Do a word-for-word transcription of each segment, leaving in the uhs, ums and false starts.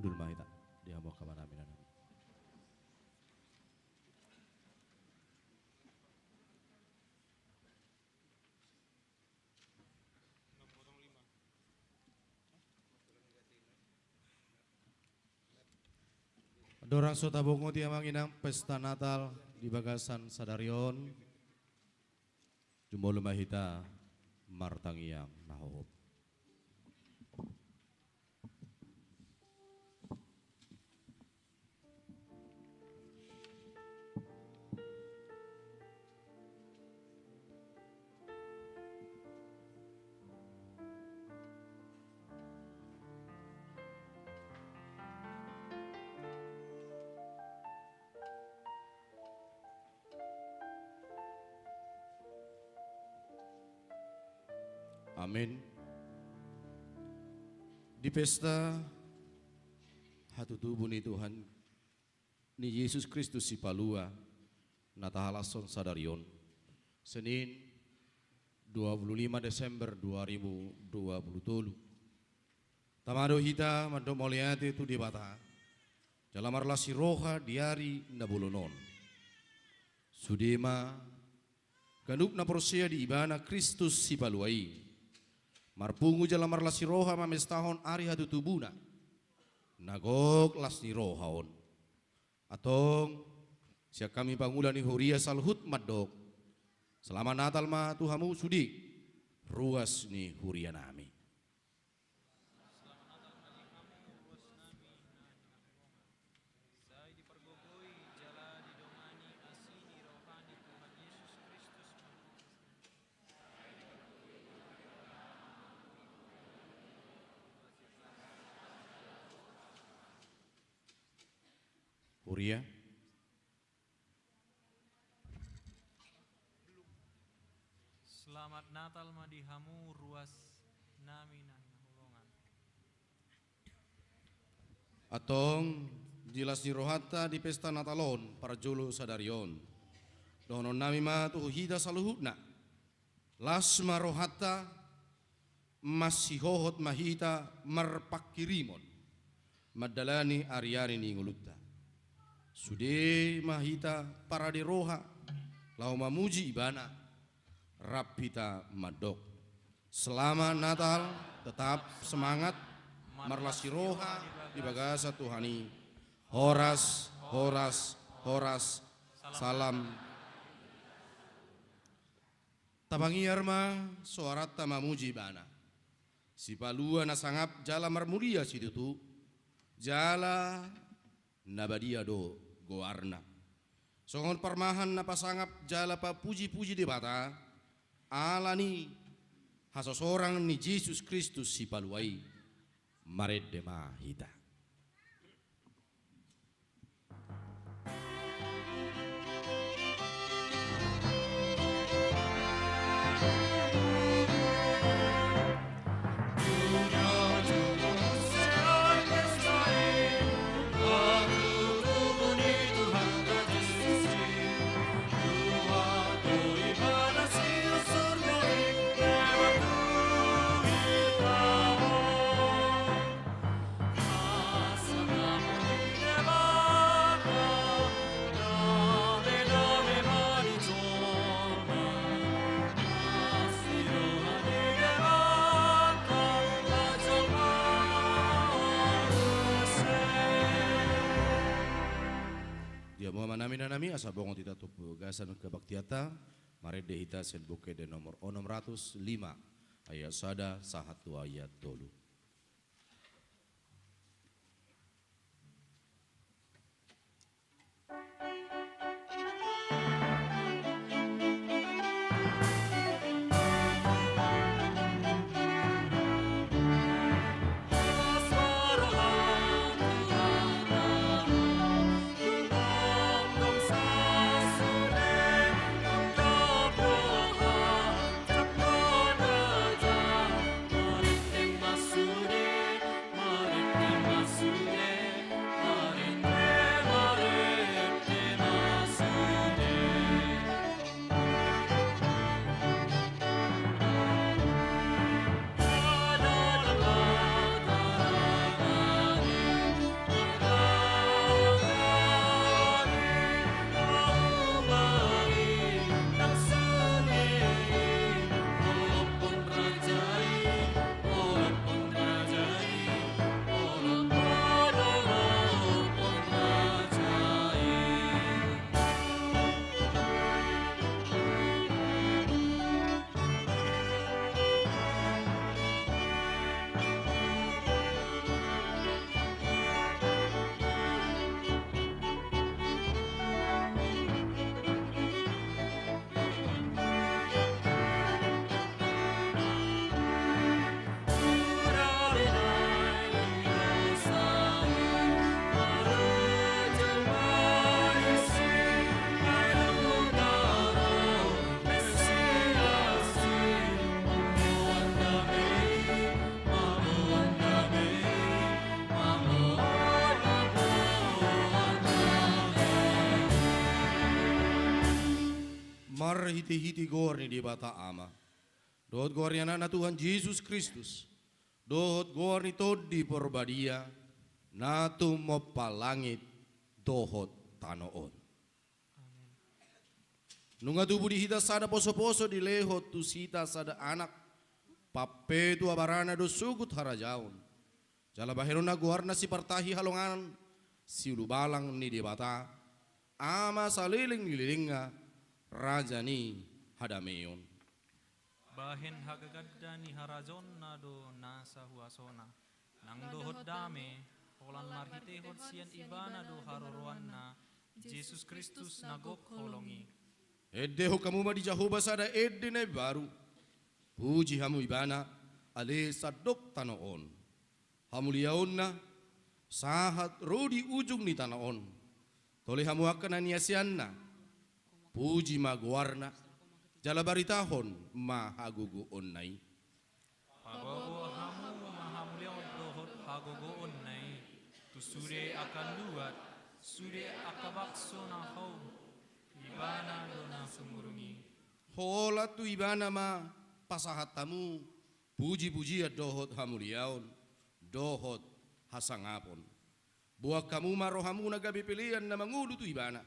Hundul ma hita di hamu angka amanami, inanami. Andorang so tabongot i, amang inang, pesta Natal di bagasan sadari on, jumolo ma hita martangiang na hohom. Amen. Di pesta hatutubu ni Tuhan ni Jesus Kristus Sipalua na tahalashon sadari on, Senin, dua puluh lima Desember dua ribu dua puluh tolu, tama do hita mandok mauliate tu Debata jala marlas ni roha di ari na bolon on. Sude ma ganup na porsea di Ibana Kristus Sipalua i marpungu jala marlas ni roha mamestahon ari hatutubuna na gok las ni roha on. Antong, sian hami pangula ni huria saluhut mandok: Selamat Natal ma tu hamu sude, ruas ni hurianami. Selamat Natal ma di hamu, ruas nami na hinaholongan. Sai dipargogoi jala didongani asi ni roha ni Tuhan Jesus Kristus ma. Huria. Selamat Natal ma di hamu, ruas nami na hinaholongan. Antong, di las ni rohanta di pesta Natal on parjolo sadari on, dohonon nami ma tu hita saluhutna: Las ma rohanta, masihohot ma hita marpanghirimon mandalani ariari ni ngolunta. Sude ma hita parade roha laho mamuji Ibana. Rap hita mandok: Selamat Natal, tetap semangat, marlas ni roha di bagasan Tuhan i. Horas, horas, horas. Salam. Tapangiar ma soaranta mamuji Ibana. Sipalua na sangap jala marmulia situtu, jala na badia do goarna. Songon parmahan na pasangap jala papujipuji Debata, ala ni hasosorang ni Jesus Kristus Sipalua i, marende ma hita. Di hamu amanami, inanami, asa bongot hita tu bagasan kebaktianta, marende hita sian Buku Ende nomor onom ratus lima, ayat sada sahat tu ayat tolu. Marhitehite goar ni Debata Ama, dohot goar ni Anakna Tuhan Jesus Kristus, dohot goar ni Tondi Porbadia, na tumompa langit dohot tano on. Amen. Nunga tubu di hita sada posoposo dilehon tu hita sada anak, pampetua barana do sogot harajaon. Jala bahenonna goarna sipartahi halongangan, siulubalang ni Debata, Ama saleleng ni lelengna, Raja ni hadameon. Bahen hagaganda ni harajaonna do nasa huasona, nang dohot dame, holan marhitehon sian Ibana do haroroanna, Jesus Kristus na gok holong i. Endehon hamu ma di Jahowa sada ende na imbaru. Puji hamu Ibana, ale sandok tano on. Hamuliaonna sahat ro di ujung ni tano on. Tole hamu angka na niasianna. Puji ma goarna, jala baritahon ma hagogoonna i. Paboa hamu ma hamuliaon dohot hagogoonna i tu sude angka luat, sude angka bakso na houm, Ibana do na sumurung i. Holan tu Ibana ma pasahat hamu pujipujian dohot hamuliaon, dohot hasangapon. Boan hamu ma rohamuna gabe pelean na mangolu tu Ibana.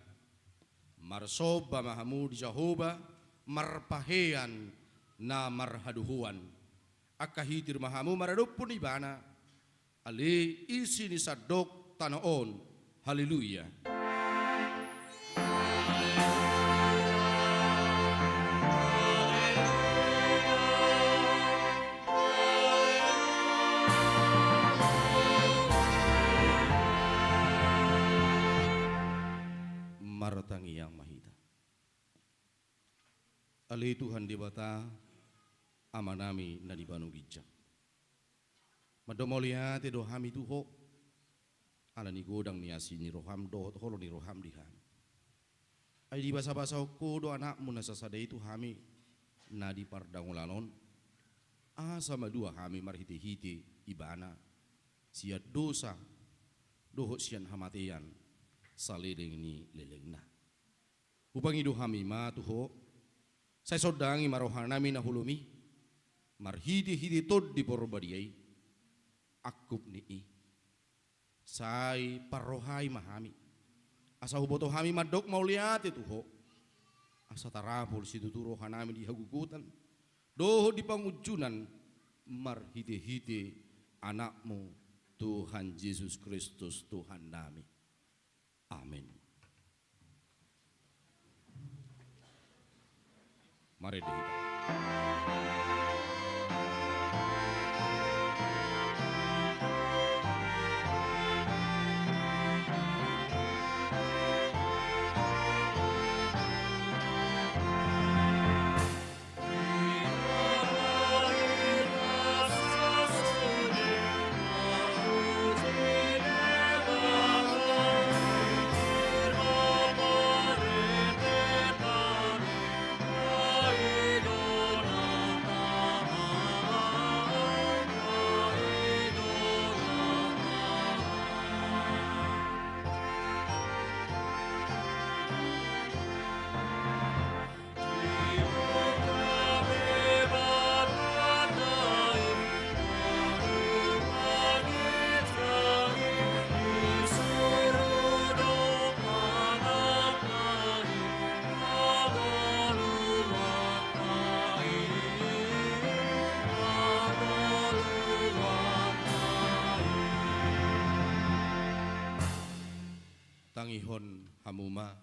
Marsomba ma hamu di Jahowa, marpahean na marhadohoan. Angka hitir ma hamu maradophon Ibana, ale isi ni sandok tano on. Haleluya. Martangiang ma hita. Ale Tuhan Debata, Amanami na di banua ginjang. Mandok mauliate do hami tu Ho, ala ni godang ni asi ni roham dohot holong ni roham di hami. Ai dibasabasahon Ho do Anakmu na sasada i tu hami na di pardaulanan on, asa malua hami marhitehite Ibana sian dosa dohot sian hamatean saleleng ni lelengna. Hupangido hami ma tu Ho, sai sondangi ma rohanami na holom i, marhitehite Tondi Porbadia i, angkup ni i. Sai parrohai ma hami, asa huboto hami mandok mauliate tu Ho, asa tarapul situtu rohanami di hagogotan dohot di pangunjunan, marhitehite Anakmu, Tuhan Jesus Kristus, Tuhannami. Amen. Marende hita. Tangihon hamu ma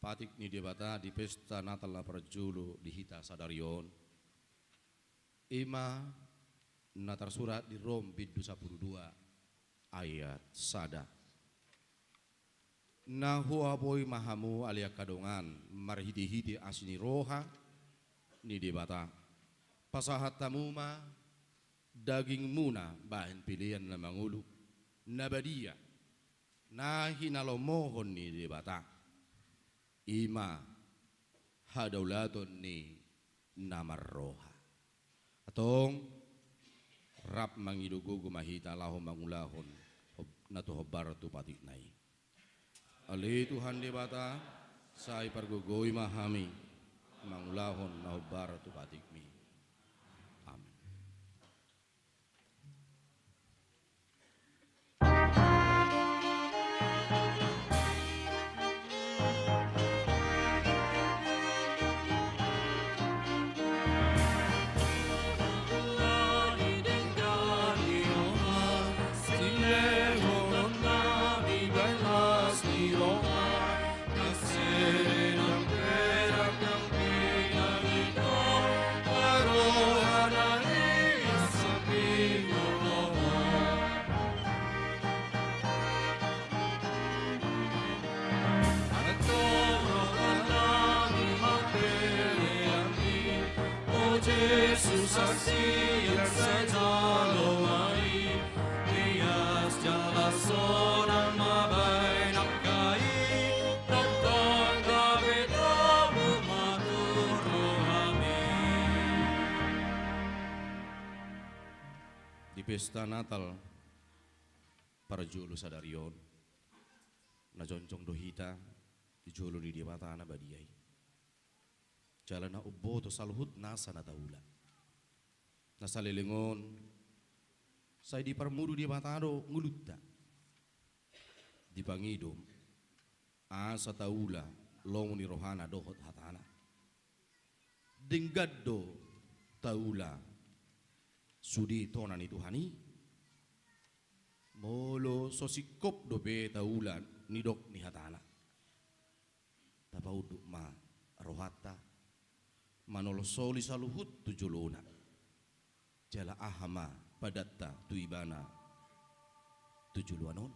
patik ni Debata di pesta Natal na parjolo di hita sadari on. I ma na tarsurat di Rom bindu sampulu dua ayat sada. Na huapoi ma hamu ale angka dongan marhitehite asi ni roha ni Debata. Pasahat hamu ma dagingmuna bahen pelean na mangolu, na badia, na hinalomohon ni Debata. I ma hadaulaton ni na marroha. Antong, rap mangido gogo ma hita laho mangulahon hob-, na tumombar tu patikna i. Ale Tuhan Debata, sai pargogoi ma hami, mangulahon na hombar tu patikmi. Amen. Jesus, asi yang sai jalo ma i, bias jala sonang ma baen angka i, tongtong gabe domu ma tu rohami. Di pesta Natal parjolo sadari on, na jongjong do hita di jolo ni Debata na badia i. Jala na umboto saluhut nasa na taula. Na saleleng on, sai diparmudu Debata do ngolunta. Dipangido, asa taula lomo ni rohana dohot hatana. Denggan do taula sude tona ni Tuhan i. Molo so singkop dope taula nidok ni hatana, tapaunduk ma rohanta, manolsoli saluhut tu jolona. Jala aha ma padanta tu ibana tu joloan on?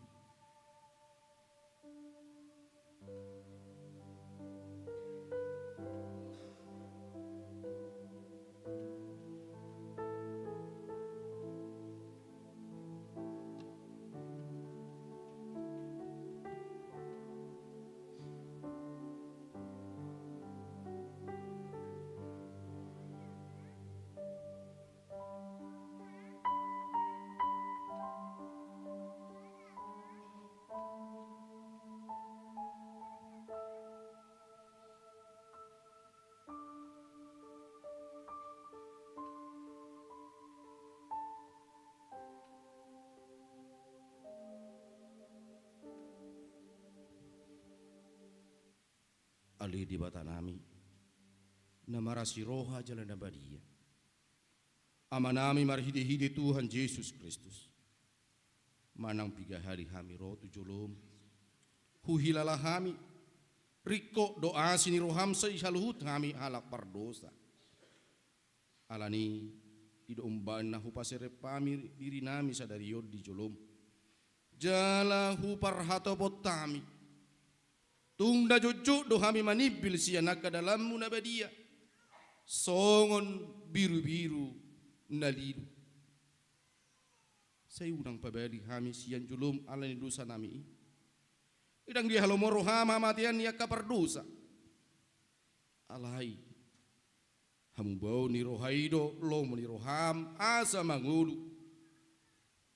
Ale Debatanami, na marasi roha jala na badia, Amanami marhitehite Tuhan Jesus Kristus, manang piga hali hami ro tu jolom, huhilala hami, ringkot do asi ni roham sian saluhut hami halak pardosa. Alani i do umbahen na hupaserep hami dirinami sadari on di jolom, jala huparhatopot hami, tung na jotjot do hami manimbil sian angka dalanmu na badia, songon birubiru na lilu. Sai unang pabali hami sian jolom ala ni dosanami i. Ndang dihalomohon roham hamatean ni angka pardosa. Alai hamubaon ni roha i do lomo ni roham asa mangolu.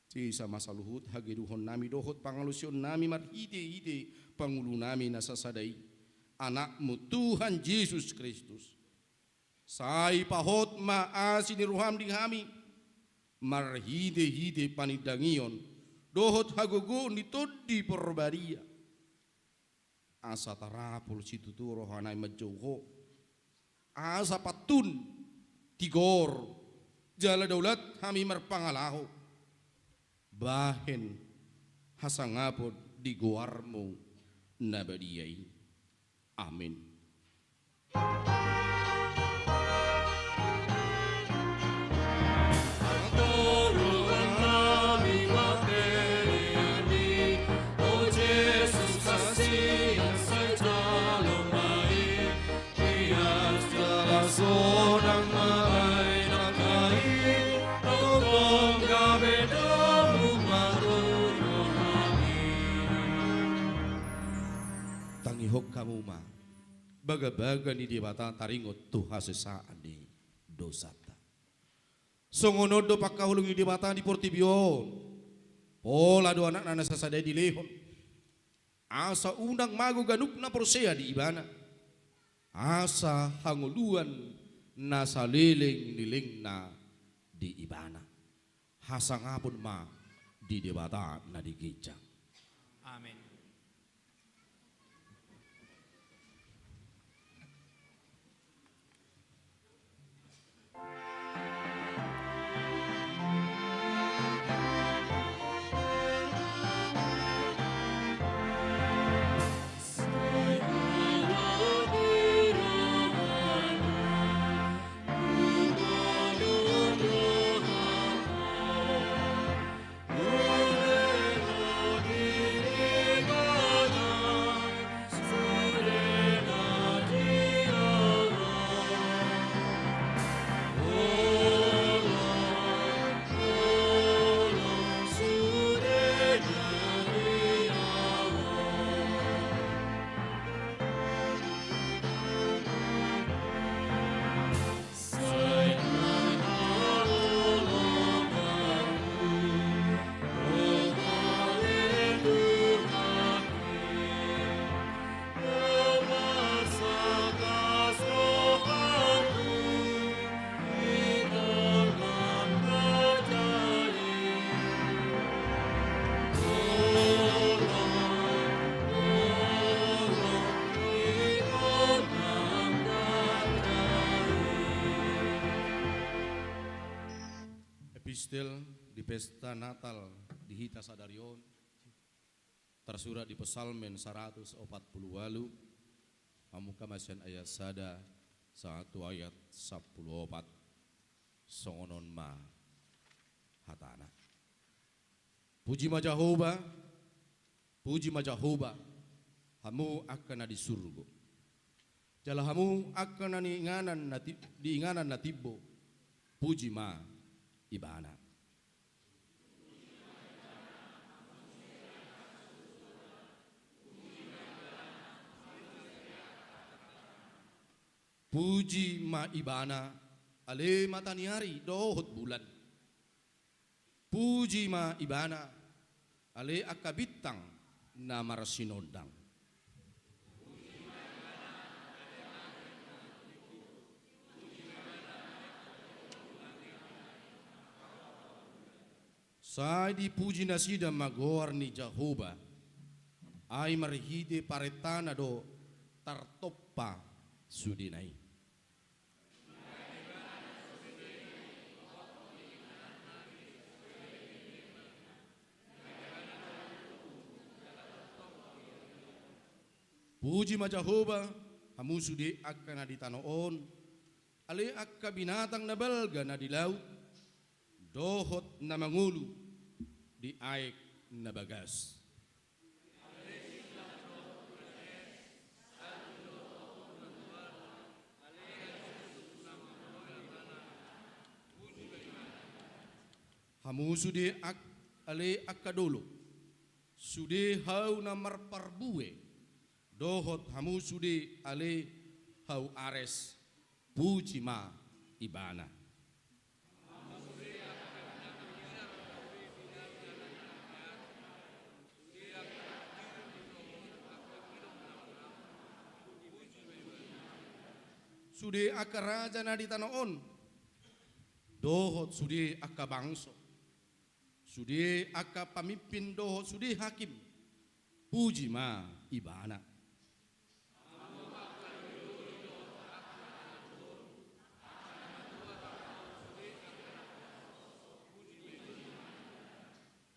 Sesa ma saluhut hagedukonnami dohot pangalaosionnami marhitehite pangulunami na sasada i, Anakmu Tuhan Jesus Kristus. Sai pahot ma asi ni roham di hami, marhitehite panindangion dohot hagogoon ni Tondi Porbadia. Asa tarapul situtu rohanami manjou Ho, asa pantun, tigor, jala daulat hami marpangalaho, bahen hasangapon di goarmu na badia i. Amen. Tangihon hamu ma bagabaga ni Debata taringot tu hasesaan ni dosanta. Songon on do pangkaholongi ni Debata di portibi on. Pola do Anakna na sasada i dilehon, asa unang mago ganup na porsea di Ibana. Asa hangoluan na saleleng ni lelengna di Ibana. Hasangapon ma di Debata na di ginjang. Amen. Epistel di pesta Natal di hita sadari on, tarsurat di Psalmen saratus opat pulu ualu, mamungka ma sian ayat sada sahat tu ayat sampulu opat, songon on ma hatana. Puji ma Jahowa, puji ma Jahowa, hamu angka na di surgo. Jala hamu angka na di inganan na ti-, di inganan na timbo, puji ma Ibana. Puji ma Ibana, ale mata ni ari dohot bulan. Puji ma Ibana, ale angka bintang na marsinondang. Sai dipuji nasida ma goar ni Jahowa, ai marhite parentana do tartompa sudena i. Puji ma Jahowa, hamu sude angka na di tano on, ale angka binatang na balga na di laut, dohot na mangolu di aek na bagas. Hamu sude ak-, ale angka dolok, sude hau na marparbue, dohot hamu sude ale hau ares, puji ma Ibana. Sude angka raja na di tano on, dohot sude angka bangso, sude angka pamimpin dohot sude hakim, puji ma Ibana.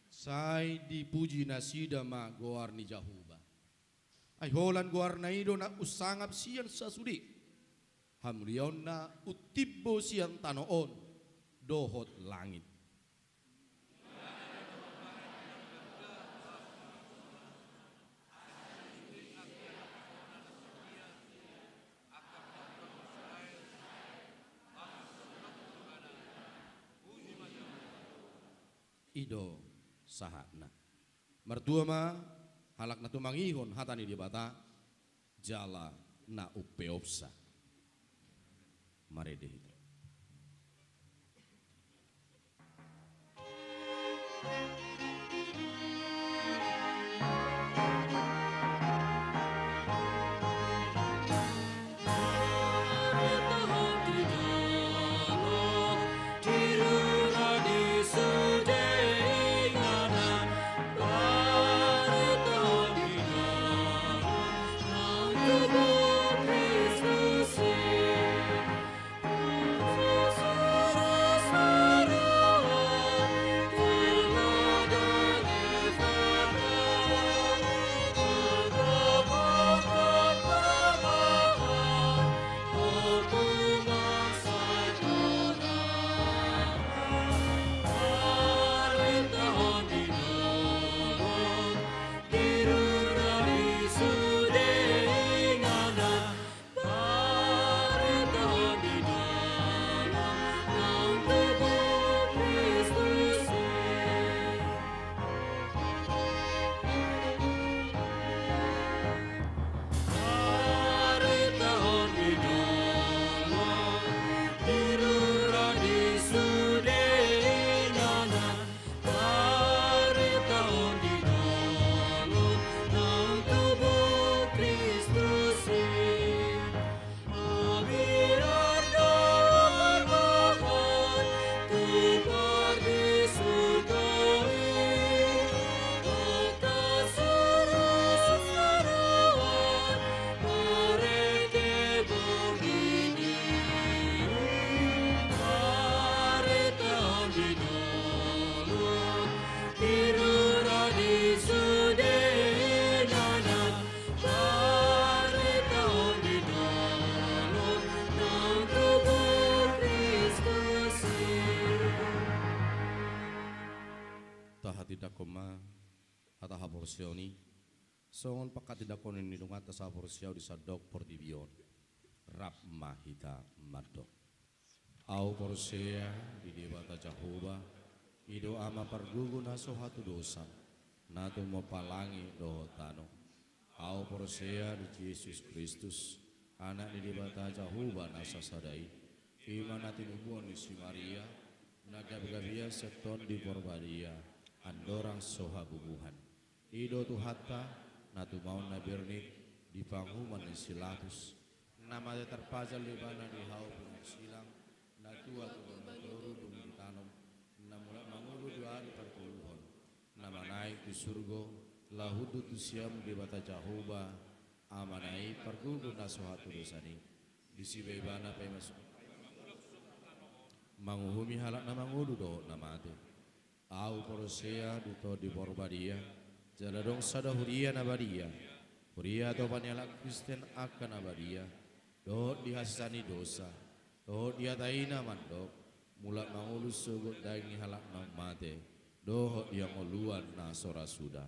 Sai dipuji nasida ma goar ni Jahowa. Ai holan goarna i do na unsangap sian sasude. Hamuliaonna umtimbo sian tano on dohot langit. I do sahatna. Martua ma halak na tumangihon hata ni Debata, jala na umpeopsa. Marende hita. Tahatindangkon ma hata haporseaon i songon panghatindangkon ni dongan sahaporseaon di sandok portibi on. Rap ma hita mandok. Ahu porsea di Debata Jahowa, i do Ama pargogo na so hatudosan, na tumompa langit dohot tano. Ahu porsea di Jesus Kristus, Anak ni Debata Jahowa na sasada i, i ma na tinubuan ni si Maria, na gapgapian sian Tondi Porbadia, andorang so habubuhan. I do Tuhanta, na tumaon na bernit di panguhuman ni si Latus, na mate tarpajal do ibana di hau pinarsilang, na tua tu banua toru dung ditanom, na mulak mangolu di ari partoluhon, na manaek tu surgo, laho hundul tu siamun Debata Jahowa, Amana i pargogo na so hatudosan i. Disi pe ibana paima su-, manguhumi halak na mangolu dohot na mate. Ahu porsea di Tondi Porbadia, jala adong sada huria na badia, huria atopan ni halak Kristen angka na badia, dohot di hasesaan ni dosa, dohot di hata i na mandok, mulak mangolu sogot daging ni halak naung mate, dohot di hangoluan na so ra suda.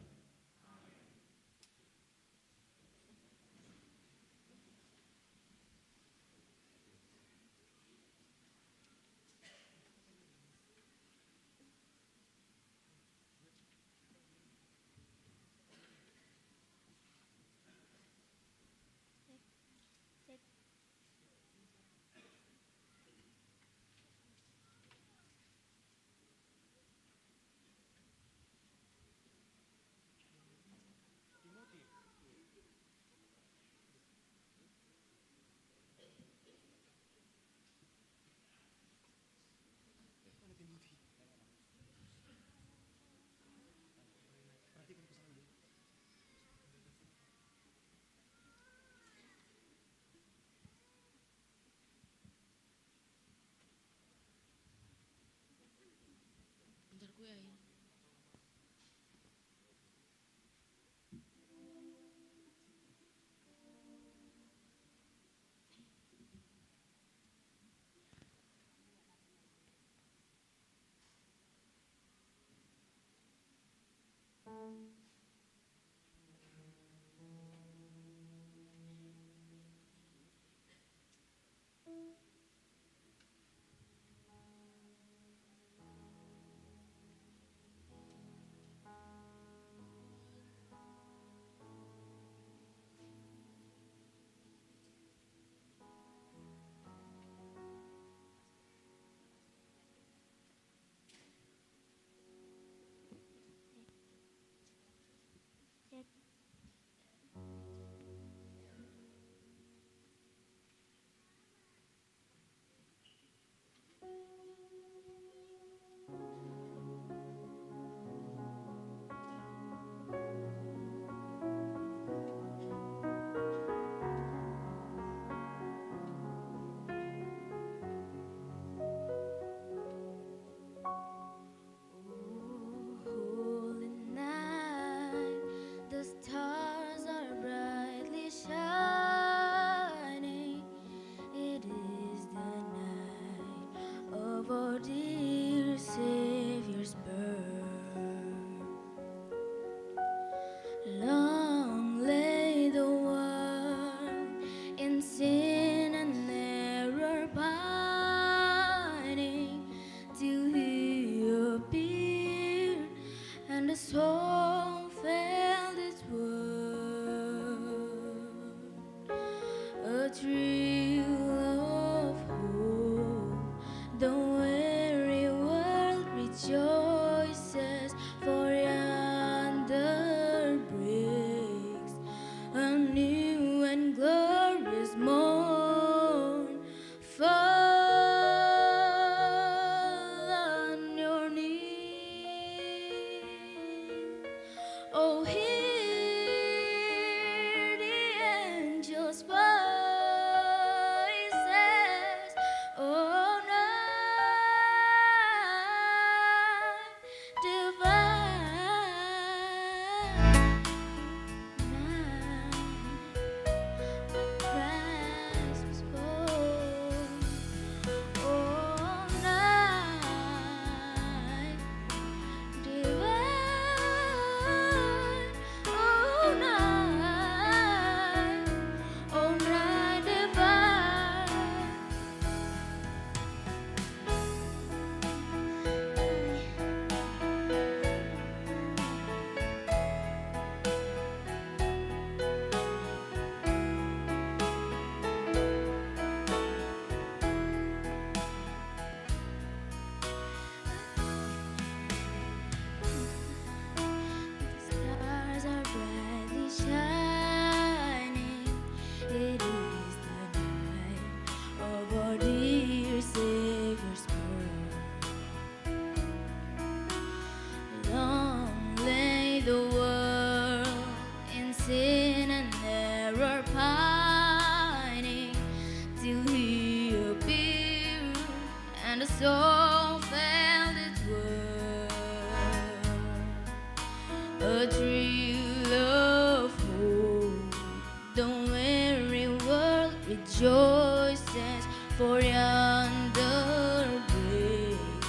Rejoices, for yonder breaks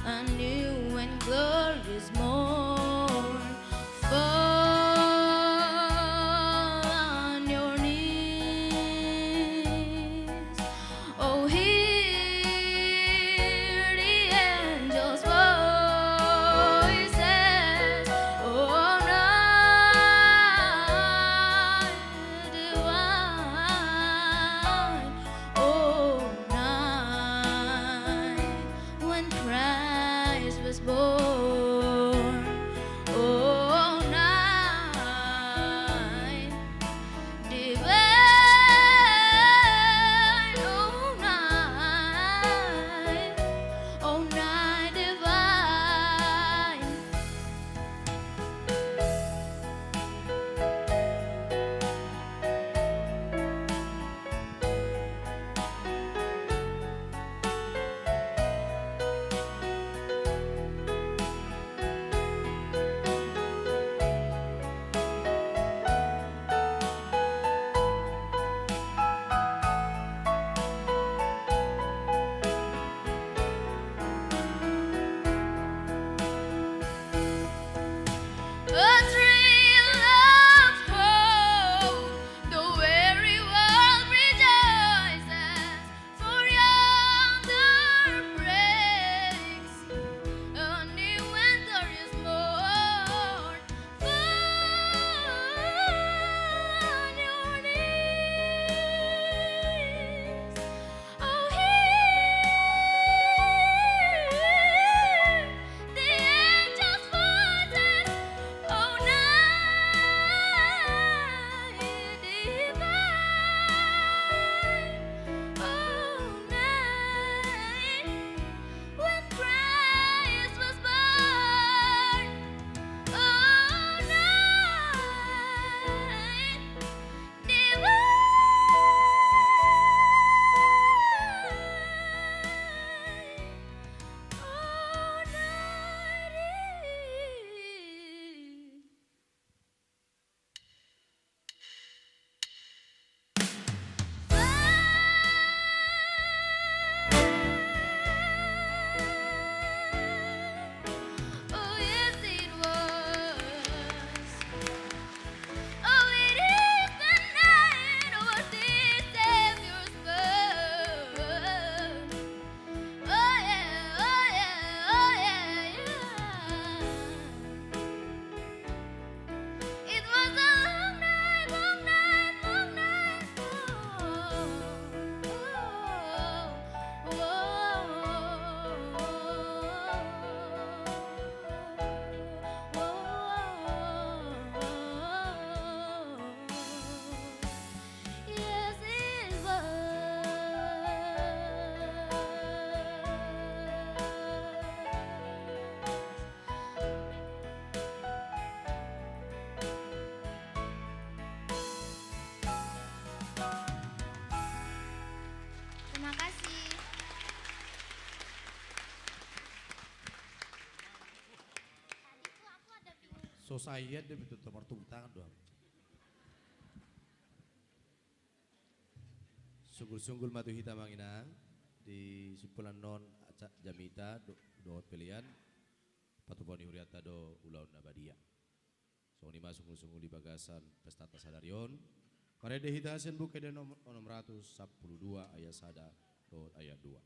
a new and glorious morn. Fall on your knees. Oh, hear the angels' voices. Oh, night divine. Oh, night when Christ was born. Oh, night divine, oh night, oh night divine. A thrill of hope, the weary world rejoices, for yonder breaks a new and glorious morn. Fall on your knees. Oh, hear the angels' voices. Oh, night divine. Oh, night when Christ was born. Oh, night divine. Oh, night divine. Oh, yes, it was. Oh, it is the night of our dear Savior's birth. Oh, yeah, oh, yeah, oh, yeah, yeah. It was a long night, long night, long night. Oh, oh, oh, oh, oh. Yes, it was. Terima kasih. So sahat do, betul, martepuk tangan do. Sunggul-sunggul ma tu hita, amang inang, di simpulan on acara jamita do-, dohot pelean, patupaon ni hurianta do ulaon na badia. Songon i ma sunggul-sunggul di bagasan pestanta sadari on. Marende hita sian Buku Ende nom-, onom ratus sampulu dua ayat sada dohot ayat dua.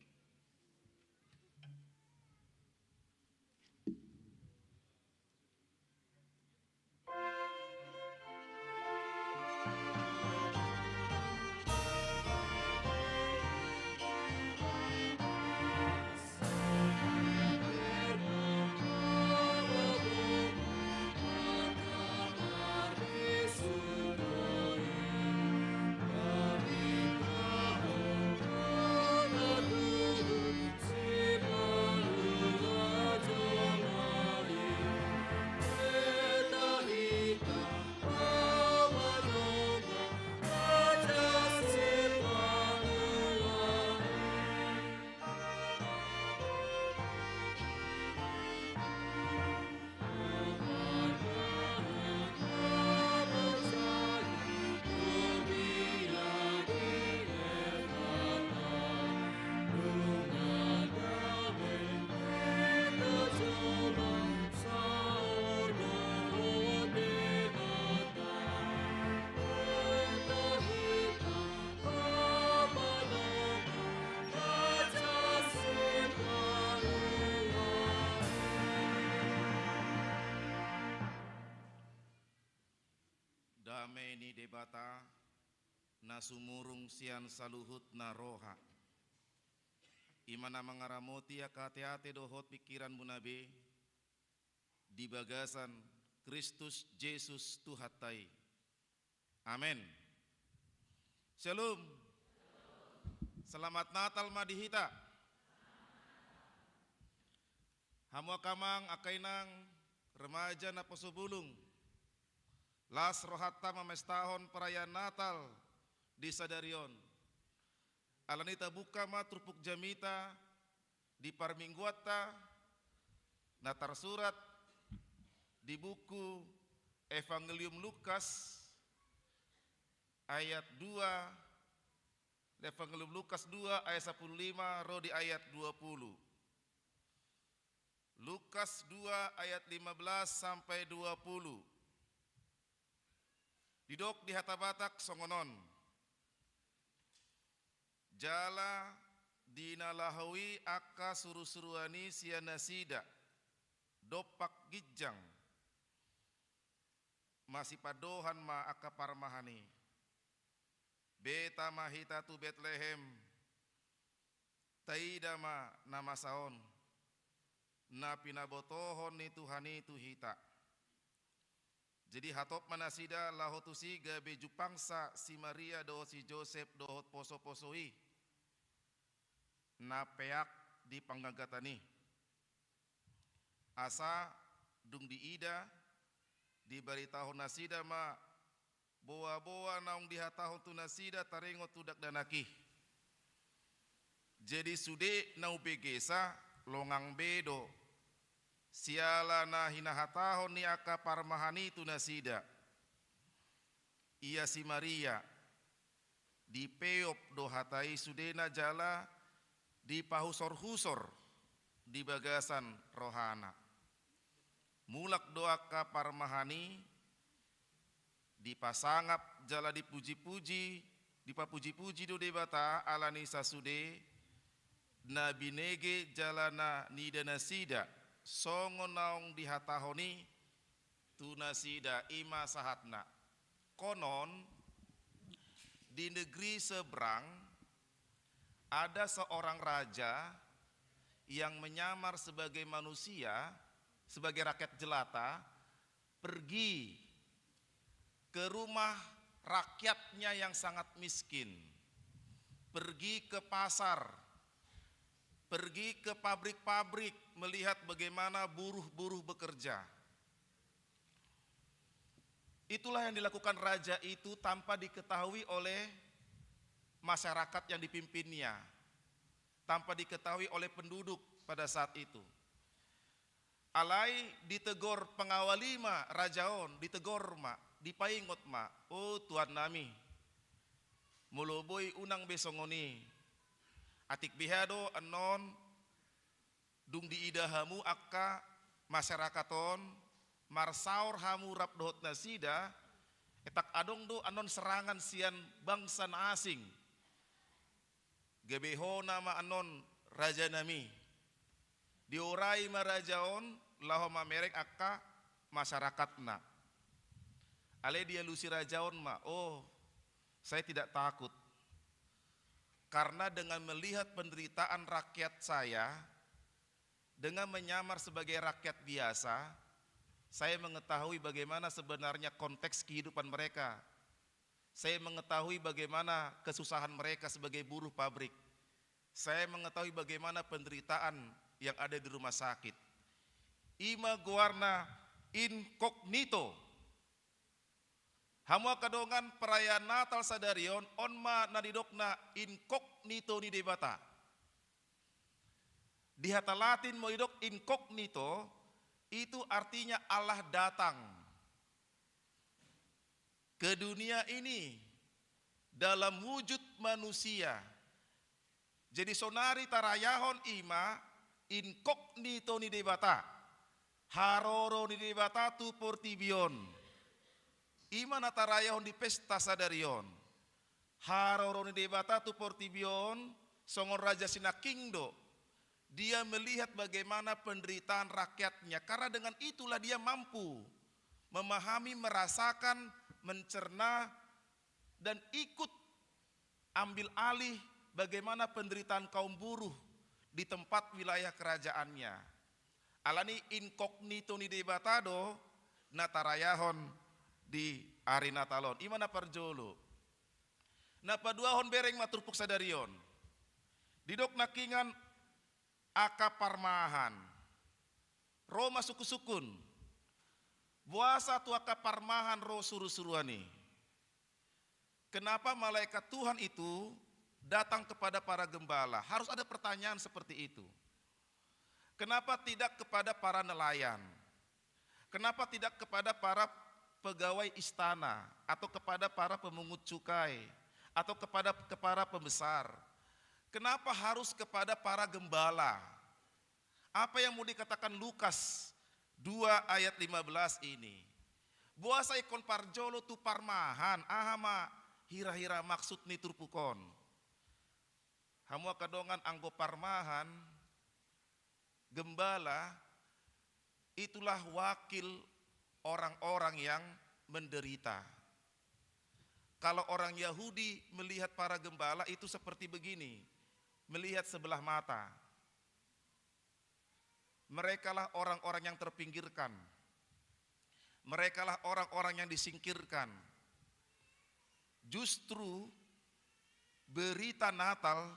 Debata na sumurung sian saluhutna roha, i ma na mangaramoti angka ateate dohot pingkiranmuna be di bagasan Kristus Jesus Tuhanta i. Amen. Shalom. Selamat Natal ma di hita. Hamu angka amang, angka inang, remaja naposobulung. Las rohanta mamestahon perayaan Natal di sadari on. Alani i tabuka ma turpuk jamita di parmingguanta na tarsurat di buku Evangelium Lukas ayat dua, Evangelium Lukas dua ayat sapuluh lima ro di ayat dua puluh. Lukas dua ayat lima belas sampai dua puluh. Didok di hata Batak songon on. Jala di na laho i angka surusuruan i sian nasida dompak ginjang, masipandohan ma angka parmahan i. Beta ma hita tu Betlehem, taida ma na masa on, na pinabotohon ni Tuhan i tu hita. Jadi hatop ma nasida laho tusi gabe jumpangsa si Maria dohot si Josep dohot posoposo i na peak di panggagatan i. Asa dung diida, dibaritahon nasida ma boaboa naung dihatahon tu nasida taringot tu dakdanak i. Jadi sude na umbegesa longang be do siala na hinahatahon ni angka parmahan i tu nasida. Ia si Maria, dipeop do hata i sudena jala dipahusorhusor di bagasan rohana. Mulak do angka parmahan i dipasangap jala dipujipuji, dipapujipuji do Debata alani sasude na binege jala na niida nasida songon naung dihatahon i tu nasida, i ma sahatna. Konon di negeri seberang ada seorang raja yang menyamar sebagai manusia, sebagai rakyat jelata, pergi ke rumah rakyatnya yang sangat miskin, pergi ke pasar, pergi ke pabrik-pabrik, melihat bagaimana buruh-buruh bekerja. Itulah yang dilakukan raja itu tanpa diketahui oleh masyarakat yang dipimpinnya, tanpa diketahui oleh penduduk pada saat itu. Alai ditegor pengawal i ma raja on, ditegor ma, dipaingot ma, "O tuannami, molo boi unang be songon i. Atik beha do annon dung diida hamu angka masyarakat on, marsaor hamu rap dohot nasida, etak adong do annon serangan sian bangsa na asing. Gabe hona ma annon rajanami." Diorai ma raja on laho mamereng angka masyarakatna. Alai dialusi raja on ma, "Oh, saya tidak takut. Karena dengan melihat penderitaan rakyat saya, dengan menyamar sebagai rakyat biasa, saya mengetahui bagaimana sebenarnya konteks kehidupan mereka. Saya mengetahui bagaimana kesusahan mereka sebagai buruh pabrik. Saya mengetahui bagaimana penderitaan yang ada di rumah sakit." I ma goarna inkognito. Hamu angka dongan, perayaan Natal sadari on, on ma na nidokna inkognito ni Debata. Di hata Latin molo didok inkognito, itu artinya Allah datang ke dunia ini dalam wujud manusia. Jadi sonari tarayahon i ma inkognito ni Debata. Haroro ni Debata tu portibi on. I ma na tarayahon di pesta sadari on. Haroro ni Debata tu portibi on, songon raja sinangkin do. Dia melihat bagaimana penderitaan rakyatnya, karena dengan itulah dia mampu memahami, merasakan, mencerna dan ikut ambil alih bagaimana penderitaan kaum buruh di tempat wilayah kerajaannya. Alani i inkognito ni Debata do na tarayahon di ari Natal on. I ma na parjolo. Na paduahon, bereng ma turpuk sadari on. Didok nangkiningan angka parmahan. Ro ma sungkunsungkun. Boasa tu angka parmahan ro surusuruan i? Kenapa malaikat Tuhan itu datang kepada para gembala? Harus ada pertanyaan seperti itu. Kenapa tidak kepada para nelayan? Kenapa tidak kepada para pegawai istana atau kepada para pemungut cukai atau kepada kepala pembesar? Kenapa harus kepada para gembala? Apa yang mau dikatakan Lukas dua ayat lima belas ini? Boasa ingkon parjolo tu parmahan, aha ma hira-hira maksud ni turpuk on? Hamu angka dongan, anggo parmahan, gembala, itulah wakil orang-orang yang menderita. Kalau orang Yahudi melihat para gembala itu seperti begini, melihat sebelah mata. Merekalah orang-orang yang terpinggirkan. Merekalah orang-orang yang disingkirkan. Justru berita Natal,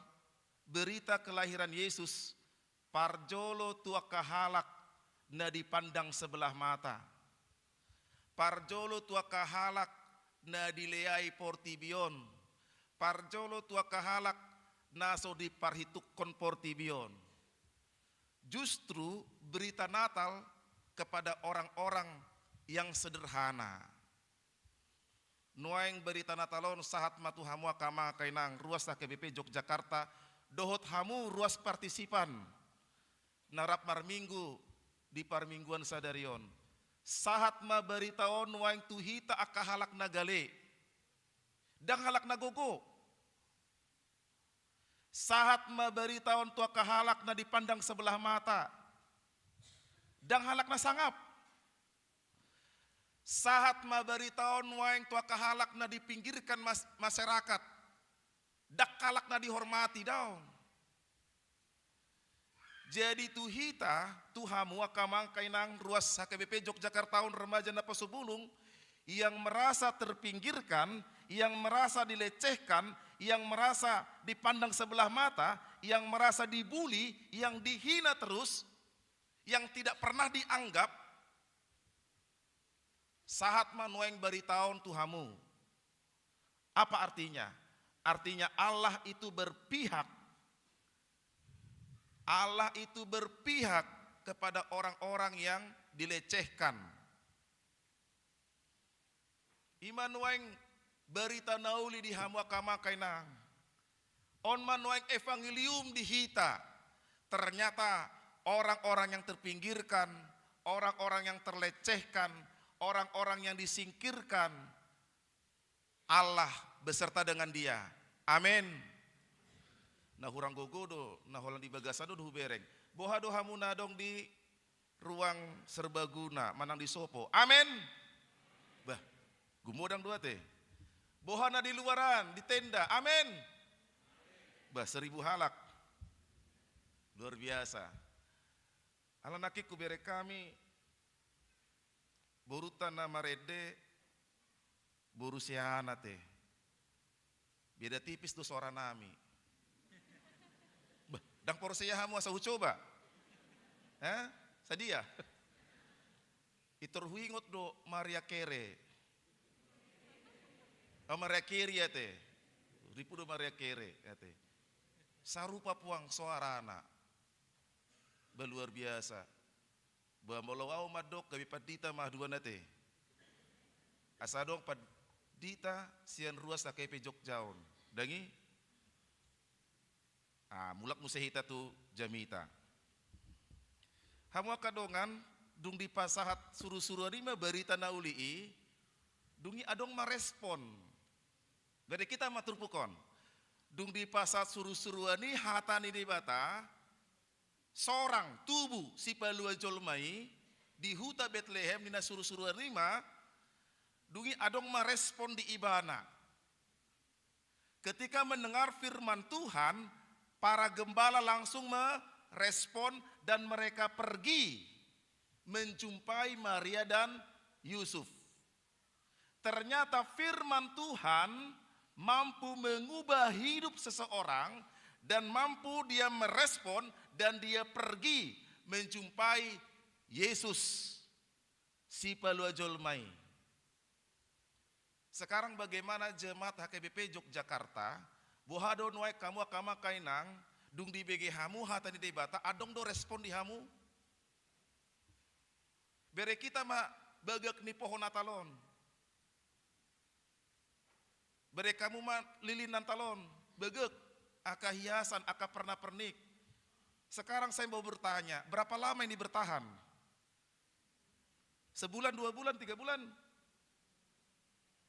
berita kelahiran Yesus, parjolo tu angka halak na dipandang sebelah mata. Parjolo tu angka halak na dileai portibi on. Parjolo tu angka halak na so diparhitukkon portibi on. Justru berita Natal kepada orang-orang yang sederhana. Nuaeng berita Natal on sahat ma tu hamu angka amang, angka inang, ruas H K B P Yogyakarta, dohot hamu ruas partisipan na rap marminggu di parmingguan sadari on. Sahat ma berita on nuaeng tu hita angka halak na gale, ndang halak na gogo. Sahat ma berita on tu angka halak na dipandang sebelah mata, ndang halak na sangap. Sahat ma berita on nuaeng tu angka halak na dipinggirkan mas-, masyarakat, ndang halak na dihormati, daong. Jadi tu hita, tu hamu angka amang, angka inang, ruas H K B P Yogyakarta on, remaja na pasubulung, yang merasa terpinggirkan, yang merasa dilecehkan, yang merasa dipandang sebelah mata, yang merasa dibuli, yang dihina terus, yang tidak pernah dianggap, sahat ma nuaeng berita on tu hamu. Apa artinya? Artinya Allah itu berpihak. Allah itu berpihak kepada orang-orang yang dilecehkan. I ma nuaeng berita na uli di hamu angka amang, angka inang. On ma nuaeng evangelium di hita. Ternyata orang-orang yang terpinggirkan, orang-orang yang terlecehkan, orang-orang yang disingkirkan, Allah beserta dengan dia. Amin. Na hurang gogo do, na holan di bagasan do, do hubereng. Boha do hamu na adong di ruang serbaguna, manang di sopo? Amin. Bah, gumodang do ate. Boha na di luaran, di tenda? Amin. Bah, seribu halak. Luar biasa. Ala nangkin hubereng hami, borunta na marende, boru Seana te. Beda tipis do soara nami. Bah, ndang porsea hamu asa hucoba? Hah? Sadia? Intor huingot do Mariah Carey. Oh, Mariah Carey ate. Ripu do Mariah Carey ate. Sarupa puang soarana. Bah, luar biasa. Bah, molo au mandok gabe pandita ma haduan ate. Asa adong pandita sian ruas H K B P Jogja on. Ndang i? Ah, mulak muse hita tu jamita. Hamu angka dongan, dung dipasahat surusuruan i ma barita na uli i, dung i adong ma respon. Bereng hita ma turpuk on. Dung dipasahat surusuruan i hata ni Debata, sorang tubu sipalua jolma i di huta Betlehem, ninna surusuruan i ma, dung i adong ma respon di ibana. Ketika mendengar firman Tuhan, para gembala langsung merespon dan mereka pergi menjumpai Maria dan Yusuf. Ternyata firman Tuhan mampu mengubah hidup seseorang dan mampu dia merespon dan dia pergi menjumpai Yesus, Sipalua Jolma i. Sekarang bagaimana jemaat H K B P Yogyakarta? Boha do nuaeng hamu angka amang inang, dung dibege hamu hata ni Debata, adong do respon di hamu? Bere hita ma bagak ni pohon Natal on. Bere hamu ma lilin Natal on, bagak, angka hiasan, angka pernak-pernik. Sekarang saya mau bertanya, berapa lama ini bertahan? Sebulan, dua bulan, tiga bulan?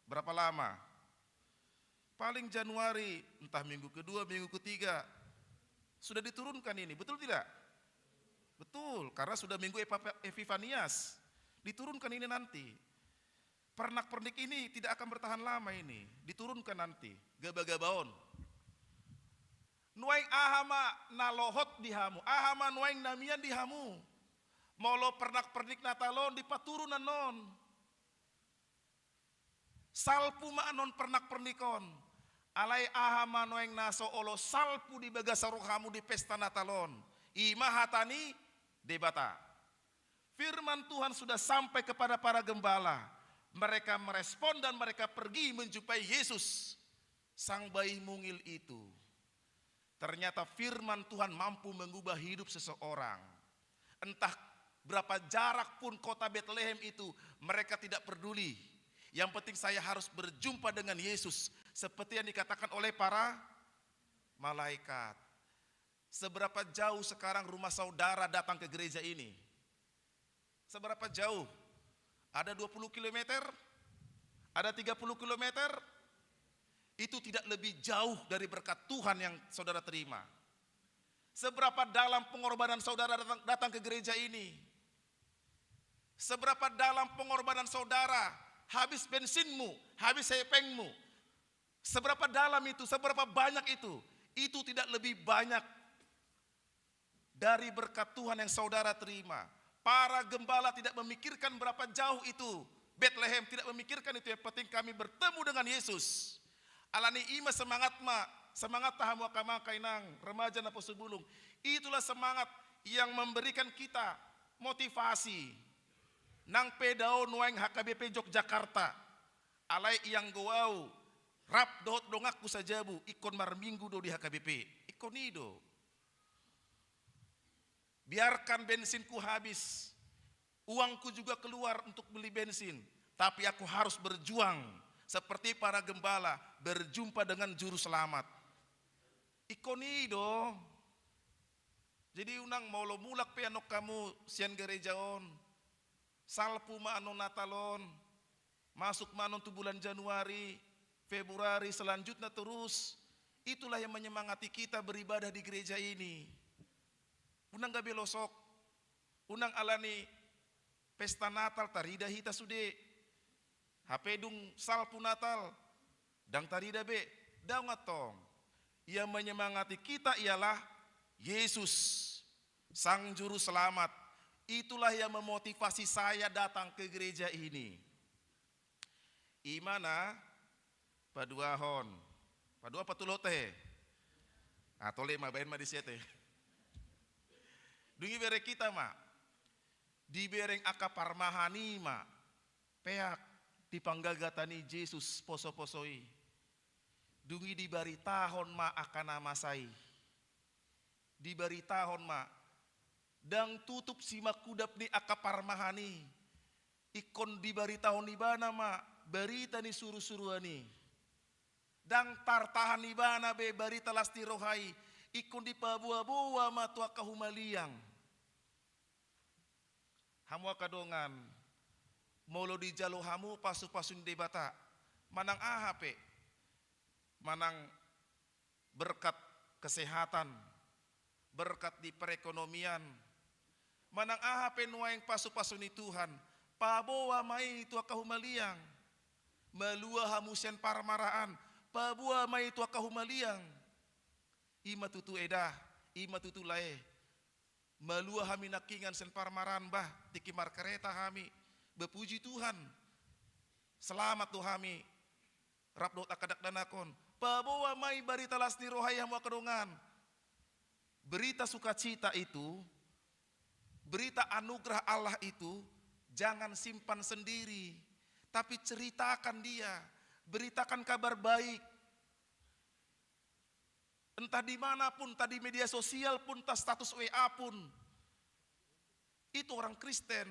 Berapa lama? Paling Januari, entah minggu kedua, minggu ketiga, sudah diturunkan ini, betul tidak? Betul, karena sudah minggu Epa-, Epifanias. Diturunkan ini nanti. Pernak-pernik ini tidak akan bertahan lama ini. Diturunkan nanti. Gaba-gaba on. Nuaeng aha ma na lohot di hamu? Aha ma nuaeng na mian di hamu? Molo pernak-pernik Natal on dipaturun annon. Salpu ma annon pernak-pernik on. Alai aha ma nuaeng na so olo salpu di bagasan rohamu di pesta Natal on? I ma hata ni Debata. Firman Tuhan sudah sampai kepada para gembala. Mereka merespon dan mereka pergi menjumpai Yesus, sang bayi mungil itu. Ternyata firman Tuhan mampu mengubah hidup seseorang. Entah berapa jarak pun kota Betlehem itu, mereka tidak peduli. Yang penting saya harus berjumpa dengan Yesus, seperti yang dikatakan oleh para malaikat. Seberapa jauh sekarang rumah saudara datang ke gereja ini? Seberapa jauh? Ada dua puluh kilometer? Ada tiga puluh kilometer? Itu tidak lebih jauh dari berkat Tuhan yang saudara terima. Seberapa dalam pengorbanan saudara datang, datang ke gereja ini? Seberapa dalam pengorbanan saudara? Habis bensinmu, habis hepengmu. Seberapa dalam itu, seberapa banyak itu? Itu tidak lebih banyak dari berkat Tuhan yang saudara terima. Para gembala tidak memikirkan berapa jauh itu Betlehem, tidak memikirkan itu, yang penting kami bertemu dengan Yesus. Alani i ma semangat ma, semangat ta hamu angka amang, angka inang, remaja, naposobulung. Itulah semangat yang memberikan kita motivasi. Nang pe dao nuaeng H K B P Yogyakarta, alai ianggo au rap dohot donganku sajabu, ingkon marminggu do di H K B P. Ingkon i do. Biarkan bensinku habis, uangku juga keluar untuk beli bensin, tapi aku harus berjuang seperti para gembala berjumpa dengan Juru Selamat. Ingkon i do. Jadi unang molo mulak pe annon hamu sian gereja on, salpu ma annon Natal on, masuk ma annon tu bulan Januari, Februari, selanjutnya terus. Itulah yang menyemangati kita beribadah di gereja ini. Unang gabe losok. Unang alani pesta Natal tarida hita sude. Hape dung salpu Natal, ndang tarida be. Daong antong. Yang menyemangati kita ialah Yesus, Sang Juru Selamat. Itulah yang memotivasi saya datang ke gereja ini. I ma na paduahon. Paduahon patoluhon tahe? Ah, tole ma, baen ma disi ate. Dung i bere hita ma. Dibereng angka parmahan i ma peak di panggagatan ni Jesus poso-poso i. Dung i dibaritahon ma angka na masa i. Dibaritahon ma, ndang tutup simangkudap ni angka parmahan i. Ingkon dibaritahon ibana ma barita ni suru-suruan i. Ndang tartahan ibana be barita las ni roha i. Ingkon dipaboa-boa ma tu angka humaliang. Hamu angka dongan, molo dijalo hamu pasu-pasu ni Debata, manang aha pe, manang berkat kesehatan, berkat di perekonomian, manang aha pe nuaeng pasu-pasu ni Tuhan, paboa ma i tu angka humaliang. Malua hamu sian parmaraan, Paboa ma i tu angka humaliang. I ma tutu eda, i ma tutu lae. Malua hami nangkingan sian parmaraan, bah, tingki markareta hami. Bah, puji Tuhan. Selamat do hami. Rap dohot angka dakdanak on. Paboa ma i barita las ni roha i, hamu angka dongan. Berita sukacita itu, berita anugerah Allah itu, jangan simpan sendiri, tapi ceritakan dia, beritakan kabar baik. Entah di mana pun, entah di media sosial pun, entah status W A pun. Itu orang Kristen.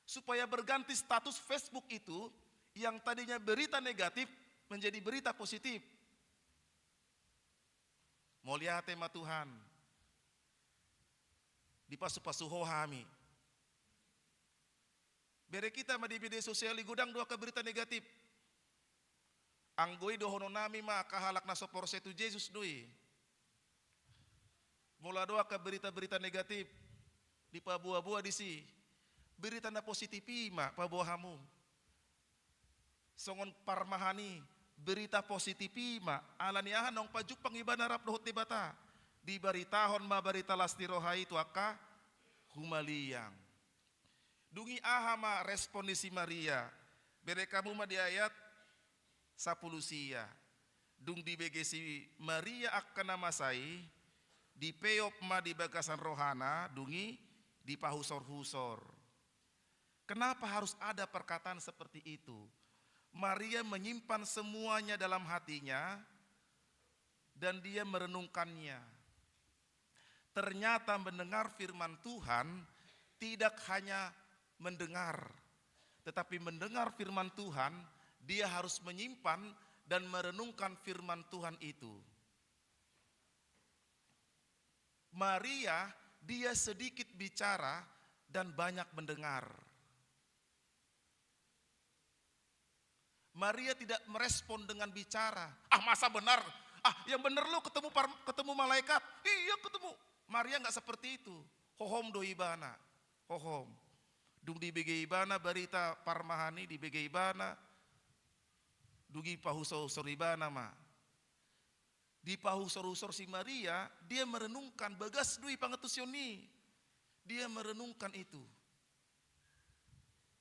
Supaya berganti status Facebook itu, yang tadinya berita negatif menjadi berita positif. Mauliate ma Tuhan. Dipasupasu Ho hami. Bere hita ma di media sosial i, godang do angka berita negatif. Anggo i dohononnami ma angka halak na so porsea tu Jesus do i. Molo adong angka berita-berita negatif, dipaboa-boa disi. Berita na positif i ma paboa hamu. Songon parmahan i, berita positif i ma, ala ni aha, naung pajumpang ibana rap dohot Debata. Dibaritahon ma barita las ni roha i tu angka humaliang. Dung i aha ma respon ni si Maria? Bere hamu ma di ayat sampulu sia. Dung dibege si Maria angka na masa i, dipeop ma di bagasan rohana, dung i dipahusor-husor. Kenapa harus ada perkataan seperti itu? Maria menyimpan semuanya dalam hatinya dan dia merenungkannya. Ternyata mendengar firman Tuhan tidak hanya mendengar, tetapi mendengar firman Tuhan, dia harus menyimpan dan merenungkan firman Tuhan itu. Maria, dia sedikit bicara dan banyak mendengar. Maria tidak merespon dengan bicara. "Ah, masa benar? Ah, yang benar lu ketemu par-, ketemu malaikat?" "Iya, ketemu." Maria nggak seperti itu. Hohom do ibana. Hohom. Dung dibege ibana barita parmahan i, dibege ibana. Dung i pahusor-husor ibana ma. Dipahusor-husor si Maria, dia merenungkan, bagas do i pangantusion i. Dia merenungkan itu.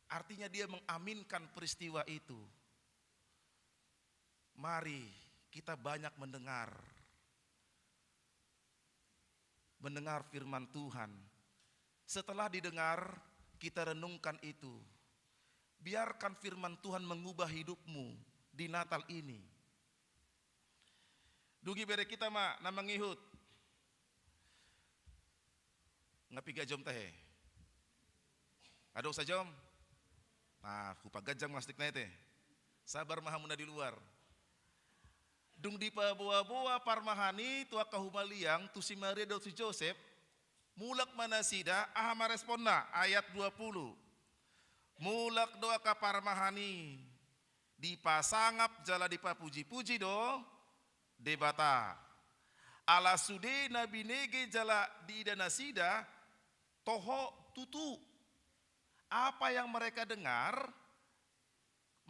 Artinya dia mengaminkan peristiwa itu. Mari kita banyak mendengar. Mendengar firman Tuhan. Setelah didengar, kita renungkan itu. Biarkan firman Tuhan mengubah hidupmu di Natal ini. Dung i bere hita ma na mangihut. Nga piga jom tahe? Adong sajom? Nah, hupaganjang ma stik na i te. Sabar ma hamu na di luar. Dung dipaboa-boa parmahan i tu angka humaliang, tu si Maria dohot si Josep, mulak ma nasida, aha ma responna? Ayat dua pulu. Mulak do angka parmahan i, dipasangap jala dipapuji-puji do Debata. Ala sude na binege jala diida nasida, toho tutu. Apa yang mereka dengar,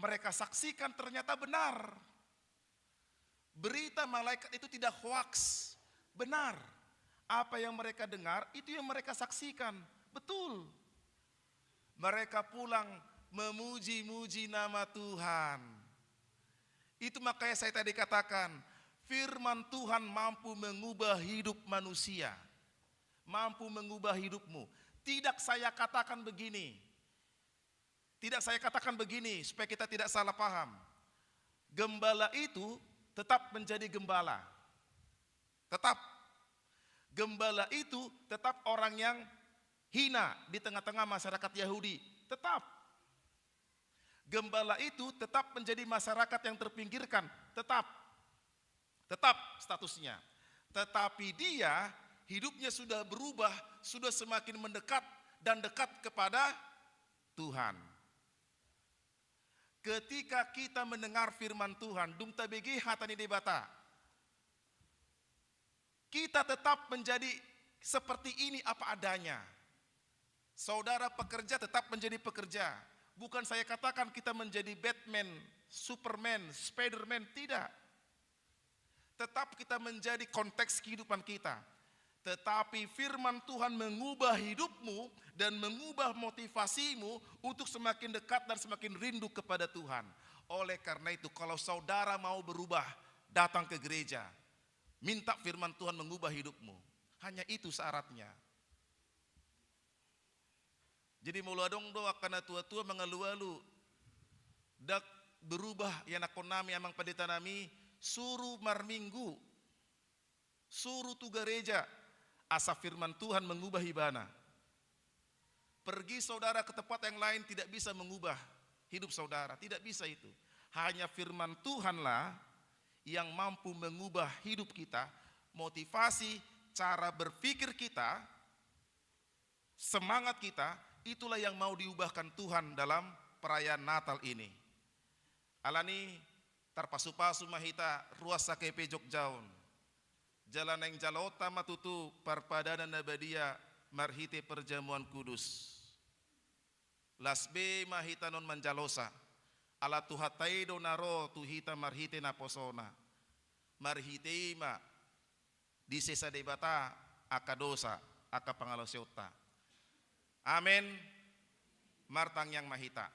mereka saksikan ternyata benar. Berita malaikat itu tidak hoaks, benar. Apa yang mereka dengar, itu yang mereka saksikan, betul. Mereka pulang memuji-muji nama Tuhan. Itu makanya saya tadi katakan, firman Tuhan mampu mengubah hidup manusia. Mampu mengubah hidupmu. Tidak saya katakan begini. Tidak saya katakan begini, supaya kita tidak salah paham. Gembala itu tetap menjadi gembala. Tetap. Gembala itu tetap orang yang hina di tengah-tengah masyarakat Yahudi. Tetap. Gembala itu tetap menjadi masyarakat yang terpinggirkan. Tetap. Tetap statusnya. Tetapi dia, hidupnya sudah berubah, sudah semakin mendekat dan dekat kepada Tuhan. Ketika kita mendengar firman Tuhan, dung tabege hata ni Debata, kita tetap menjadi seperti ini apa adanya. Saudara pekerja tetap menjadi pekerja. Bukan saya katakan kita menjadi Batman, Superman, Spiderman, tidak. tetap kita menjadi konteks kehidupan kita. Tetapi firman Tuhan mengubah hidupmu dan mengubah motivasimu untuk semakin dekat dan semakin rindu kepada Tuhan. Oleh karena itu, kalau saudara mau berubah, datang ke gereja. Minta firman Tuhan mengubah hidupmu. Hanya itu syaratnya. Jadi molo adong do angka na tua-tua mangalualu, ndang berubah ianakhonnami, amang panditanami, suru marminggu, suru tu gareja, asa firman Tuhan mengubah ibana. Pergi saudara ke tempat yang lain tidak bisa mengubah hidup saudara, tidak bisa itu. Hanya firman Tuhanlah yang mampu mengubah hidup kita, motivasi, cara berpikir kita, semangat kita, itulah yang mau diubahkan Tuhan dalam perayaan Natal ini. Alani, tarpasupasu ma hita ruas HKP Jogja on. Jala naeng jaloonta ma tutu parpadanan na badia marhite parjamuan kudus. Las be ma hita non manjalosa. Ala Tuhanta i do na ro tu hita marhite naposona. Marhite i ma disesa Debata angka dosa, angka pangalaosionta. Amen. Martangiang ma hita.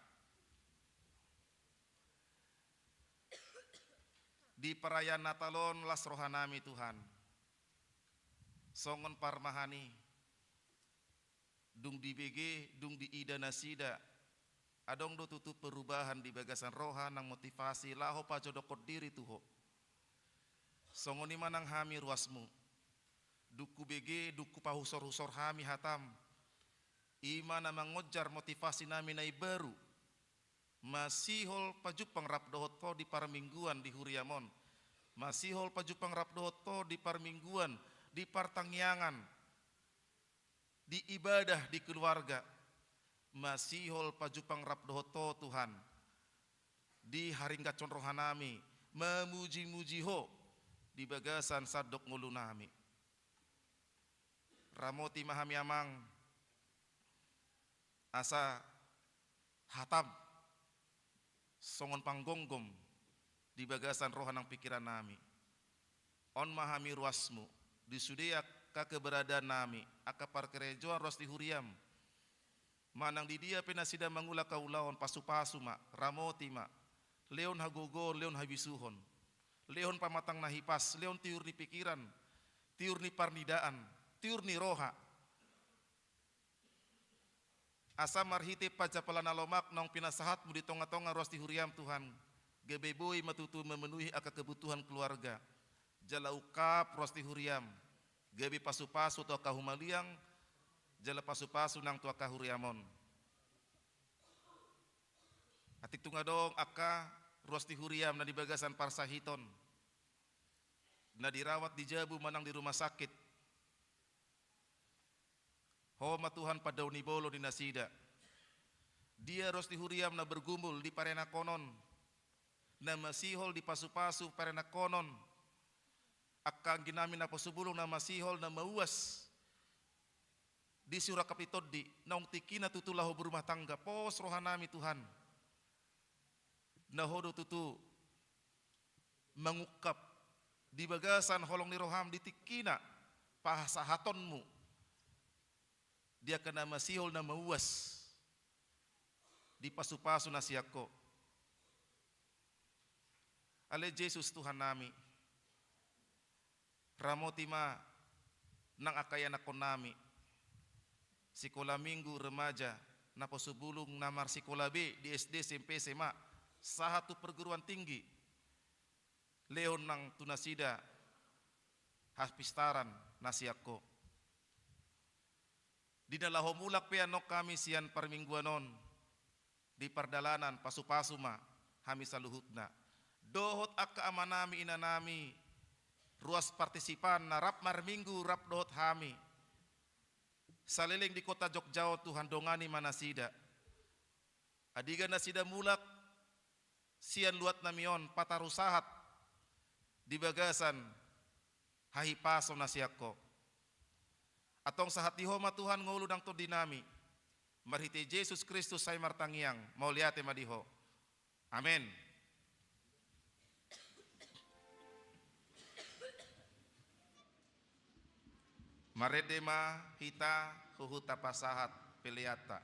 Di parayaan Natal on las rohanami Tuhan. Songon parmahan i. Dung dibege, dung diida nasida, adong do tutu perubahan di bagasan roha nang motivasi laho pajodokkon diri tu Ho. Songon i ma nang hami ruasmu. Dung hubege, dung hupahusor-husor hami hatam, i ma na mangonjar motivasinami na imbaru. Masihol pajumpang rap dohot Ho di parmingguan di huriam on. Masihol pajumpang rap dohot Ho di parmingguan, di partangiangan, di ibadah, di keluarga. Masihol pajumpang rap dohot Ho Tuhan, di haringgathon rohanami mamuji-muji Ho di bagasan sandok ngolunami. Ramoti ma hami Amang, asa hatam songon panggomgom di bagasan roha nang pingkirannami. On ma hami ruasmu, di sude angka keberadaannami, angka parkarejoan ruas di huriam. Manang di dia pe nasida mangula angka ulaon, pasupasu ma, ramoti ma, lehon hagogoon, lehon habisuhon, lehon pamatang na hipas, lehon tiur ni pingkiran, tiur ni parnidaan, tiur ni roha. Asa marhite panjampalan na lomak naung pinasahatmu di tonga-tonga ruas di huriam Tuhan, gabe boi ma tutu memenuhi angka kebutuhan keluarga. Jala ungkap ruas di huriam, gabe pasupasu tu angka humaliang, jala pasupasu nang tu angka huriam on. Atik tung adong angka ruas di huriam na di bagasan parsahiton, na dirawat di jabu manang di rumah sakit. Ho ma Tuhan pandaoni bolon ni nasida. Dia ruas di huriam na bergumul di parenakhonon, na masihol dipasupasu parenakhonon. Angka angginami naposobulung na masihol na mauas di siurangkap ni tondi, naung tingkina tutu laho berumah tangga, pos rohanami Tuhan. Na Ho do tutu mangungkap di bagasan holong ni roham di tingkina pasahatonmu di angka na masihol na mauas, dipasupasu na sian Ho. Ale Jesus Tuhannami, ramoti ma nang angka ianakhonnami, sikola minggu, remaja, naposobulung, na marsikola be di S D, S M P, S M A, sahat tu perguruan tinggi. Lehon nang tu nasida hapistaran na sian Ho. Di na laho mulak pe annon hami sian parmingguan on, di pardalanan pasupasu ma hami saluhutna. Dohot angka amanami, inanami, ruas partisipan na rap marminggu rap dohot hami saleleng di kota Jogja on, Tuhan, dongani ma nasida. Andigan nasida mulak sian luatnami on, pataru sahat di bagasan hahipason na sian Ho. Antong sahat di Ho ma Tuhan ngolu nang tondinami. Marhite Jesus Kristus hami martangiang, mauliate ma di Ho. Amen. Marende ma hita huhut tapasahat peleanta.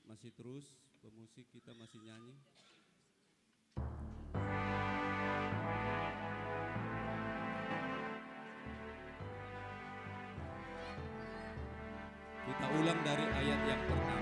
Masih terus bermusik, kita masih nyanyi. Kita ulang dari ayat yang pertama.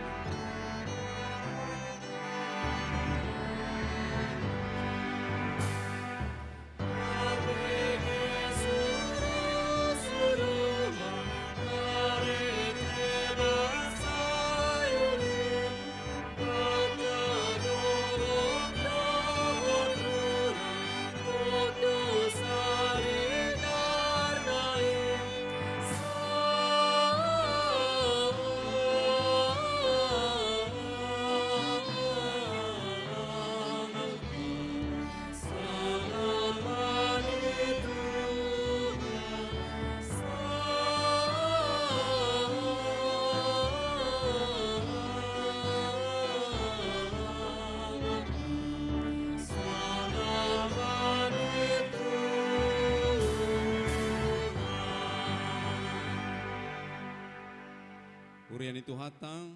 Huria ni Tuhanta,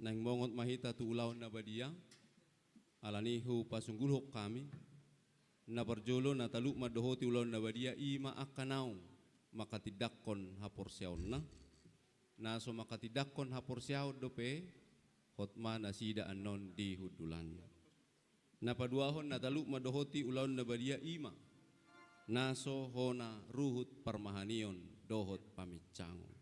naeng mongot ma hita tu ulaon na badia. Alani i hupasunggulhon hami, na parjolo na talup mandohoti ulaon na badia i ma angka naung manghatindanghon haporseaonna. Na so manghatindanghon haporseaon dope, hot ma nasida annon di hundulan. Na paduahon na talup mandohoti ulaon na badia i ma na so hona ruhut parmahanion dohot paminsangon.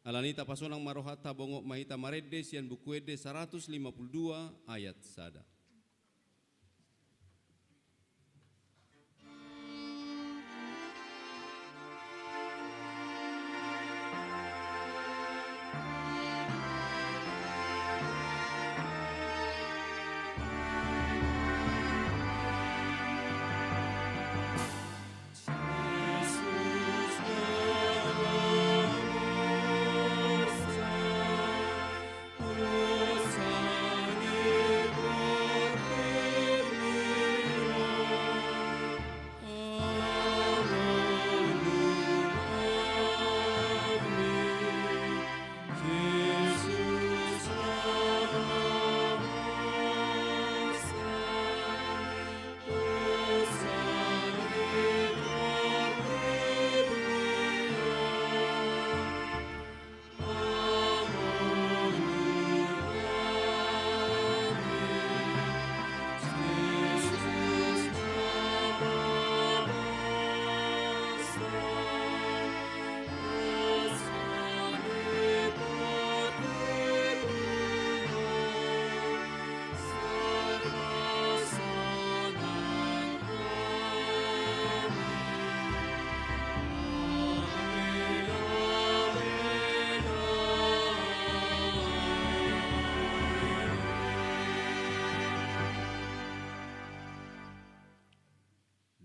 Alani i tapasonang ma rohanta, bongot ma hita marende sian Buku Ende saratus lima pulu dua ayat sada.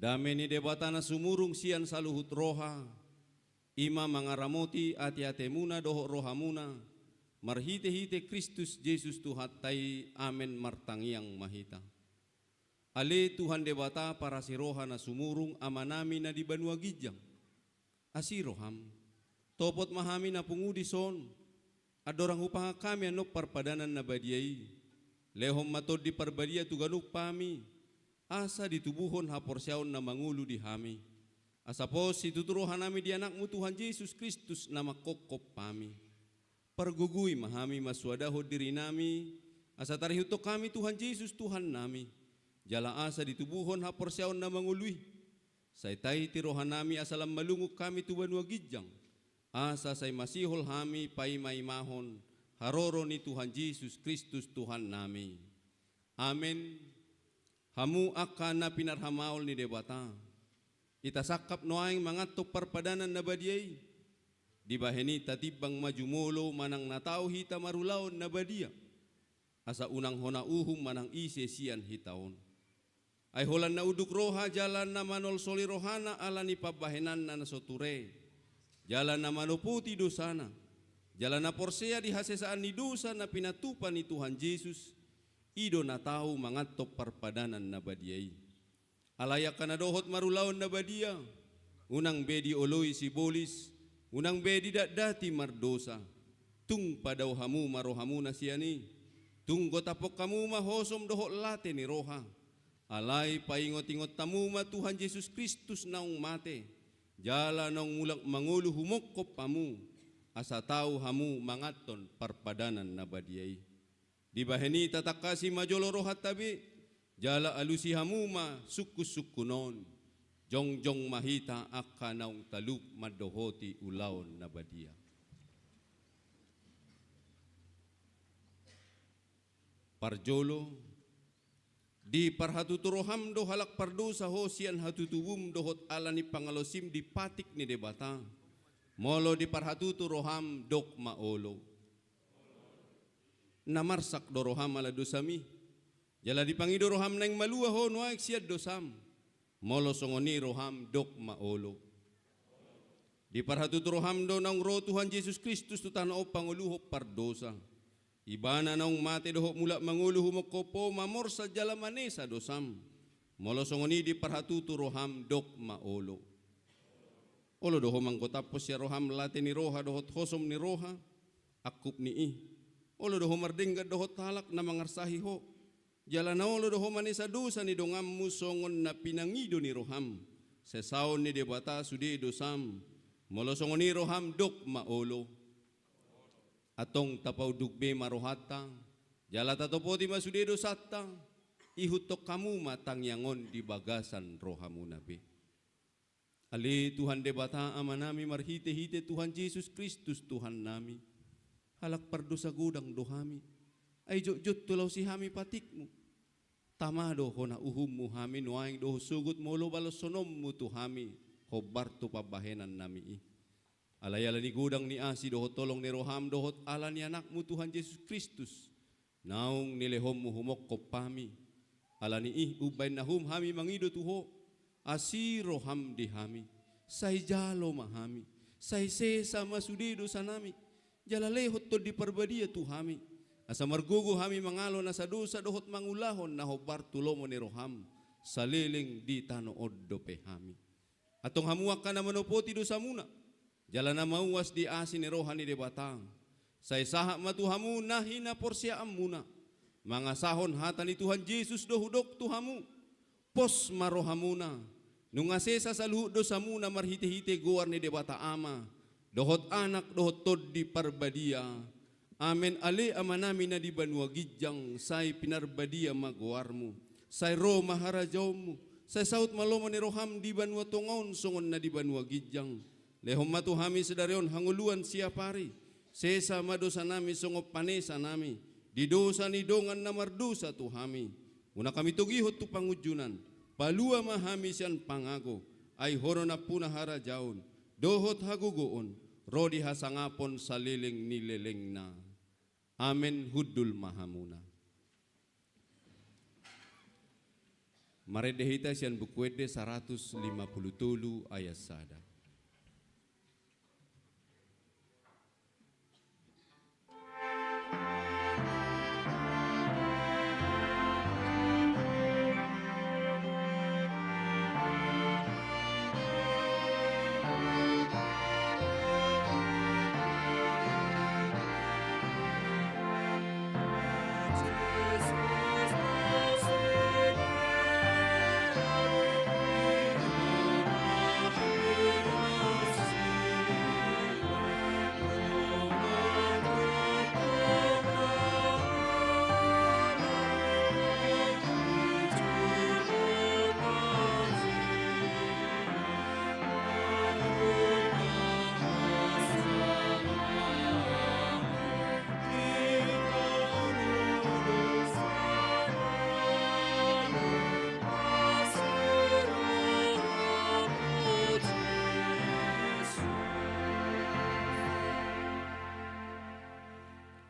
Dame ni Debata na sumurung sian saluhut roha, i ma mangaramoti ateatemuna dohot rohamuna, marhitehite Kristus Jesus Tuhanta i. Amen. Martangiang ma hita. Ale Tuhan Debata parasi roha na sumurung, Amanami na di banua ginjang, asi roham. Topot ma hami na pungu dison, andorang hupangan hami annon parpadanan na badia i. Lehon ma Tondi Parbadia tu ganup hami, asa ditubuhon haporseaon na mangolu di hami, asa pos situtu rohanami di Anakmu Tuhan Jesus Kristus na manghophop hami. Pargogoi ma hami mansoadahon dirinami, asa tarihuthon hami Tuhan Jesus Tuhannami, jala asa ditubuhon haporseaon na mangolu i. Sai taiti rohanami asa lam malungun hami tu banua ginjang, asa sai masihol hami paimaimahon haroro ni Tuhan Jesus Kristus Tuhannami. Amen. Hamu angka na pinarhamaol ni Debata, ita sangkap nuaeng manganhon parpadanan na badia i. Dibahen i tatimbang ma jumolo manang na tau hita marulaon na badia, asa unang hona uhum manang ise sian hita on. Ai holan na unduk roha jala na manolsoli rohana ala ni pambahenanna na so ture, jala na manopoti dosana, jala na porsea di hasesaan ni dosa na pinatupa ni Tuhan Jesus, i do na tau manganhon parpadanan na badia i. Alai angka na dohot marulaon na badia, unang be dioloi sibolis, unang be didatdati mardosa. Tung padao hamu ma rohamuna sian i, Tung gotaphon hamu ma hosom dohot late ni roha. Alai paingot-ingot hamu ma Tuhan Jesus Kristus naung mate, jala naung mulak mangolu humongkop hamu, asa tau hamu manganhon parpadanan na badia i. Dibahen i tatangkasi ma jolo rohanta be, jala alusi hamu ma sungkun-sungkun on. Jongjong ma hita angka naung talup mandohoti ulaon na badia. Parjolo, diparhatutu roham do halak pardosa ho sian hatutubum dohot ala ni pangalaosim di patik ni Debata. Molo diparhatutu roham, dok ma olo. Na marsak do roham ala dosami, jala dipangido roham naeng malua ho nuaeng sian dosam. Molo songon i roham, dok ma olo. Diparhatutu roham do naung ro Tuhan Jesus Kristus tu tano on pangoluhon pardosa. Ibana naung mate dohot mulak mangolu humongkop ho mamorsan jala manesa dosam. Molo songon i diparhatutu roham, dok ma olo. Olo do ho manggotaphon sian roham late ni roha dohot hosom ni roha, angkup ni i. Olo do ho mardenggan dohot halak na mangarsahi ho. Jala na olo do ho manesa dosa ni donganmu songon na pinangido ni roham. Sesaon ni Debata sude dosam. Molo songon i roham, dok ma olo. Antong tapaunduk be ma rohanta, jala tatopoti ma sude dosanta. Ihuthon hamu ma tangiang on di bagasan rohamuna be. Ale Tuhan Debata Amanami, marhite-hite Tuhan Jesus Kristus Tuhannami, halak pardosa godang do hami. Ai jotjot hulaosi hami patikmu. Tama do hona uhummu hami nuaeng dohot sogot molo balashononmu tu hami hombar tu pambahenannami i. Alai ala ni godang ni asi dohot holong ni roham dohot ala ni Anakmu Tuhan Jesus Kristus, naung nilehonmu humongkop hami. Ala ni i umbahen na hum hami mangido tu ho, asi roham di hami, sai jalo ma hami, sai sesa ma sude dosanami, jala lehon Tondi Parbadia tu hami, asa margogo hami mangalo nasa dosa dohot mangulahon na hombar tu lomo ni roham, saleleng di tano on dope hami. Antong hamu angka na manopoti dosamuna, jala na mauas di asi ni roha ni Debata, sai sahat ma tu hamu na hinaporseaanmuna, mangasahon hata ni Tuhan Jesus do hudok tu hamu, pos ma rohamuna, nunga sesa saluhut dosamuna marhite-hite goar ni Debata Ama, dohot Anak, dohot Tondi Parbadia. Amen. Ale Amanami na di banua ginjang, sai pinarbadia ma goarmu. Sai ro ma harajaonmu. Sai saut ma lomo ni roham di banua tonga on songon na di banua ginjang. Lehon ma tu hami sadari on hangoluan siapari. Sesa ma dosanami songon panesanami di dosa ni dongan na mardosa tu hami. Unang hami togihon tu pangunjunan. Palua ma hami sian pangago. Ai ho do nampuna harajaon dohot hagogoon ro di hasangapon saleleng ni lelengna. Amen. Hundul ma hamuna. Marende hita sian Buku Ende saratus lima pulu tolu ayat sada.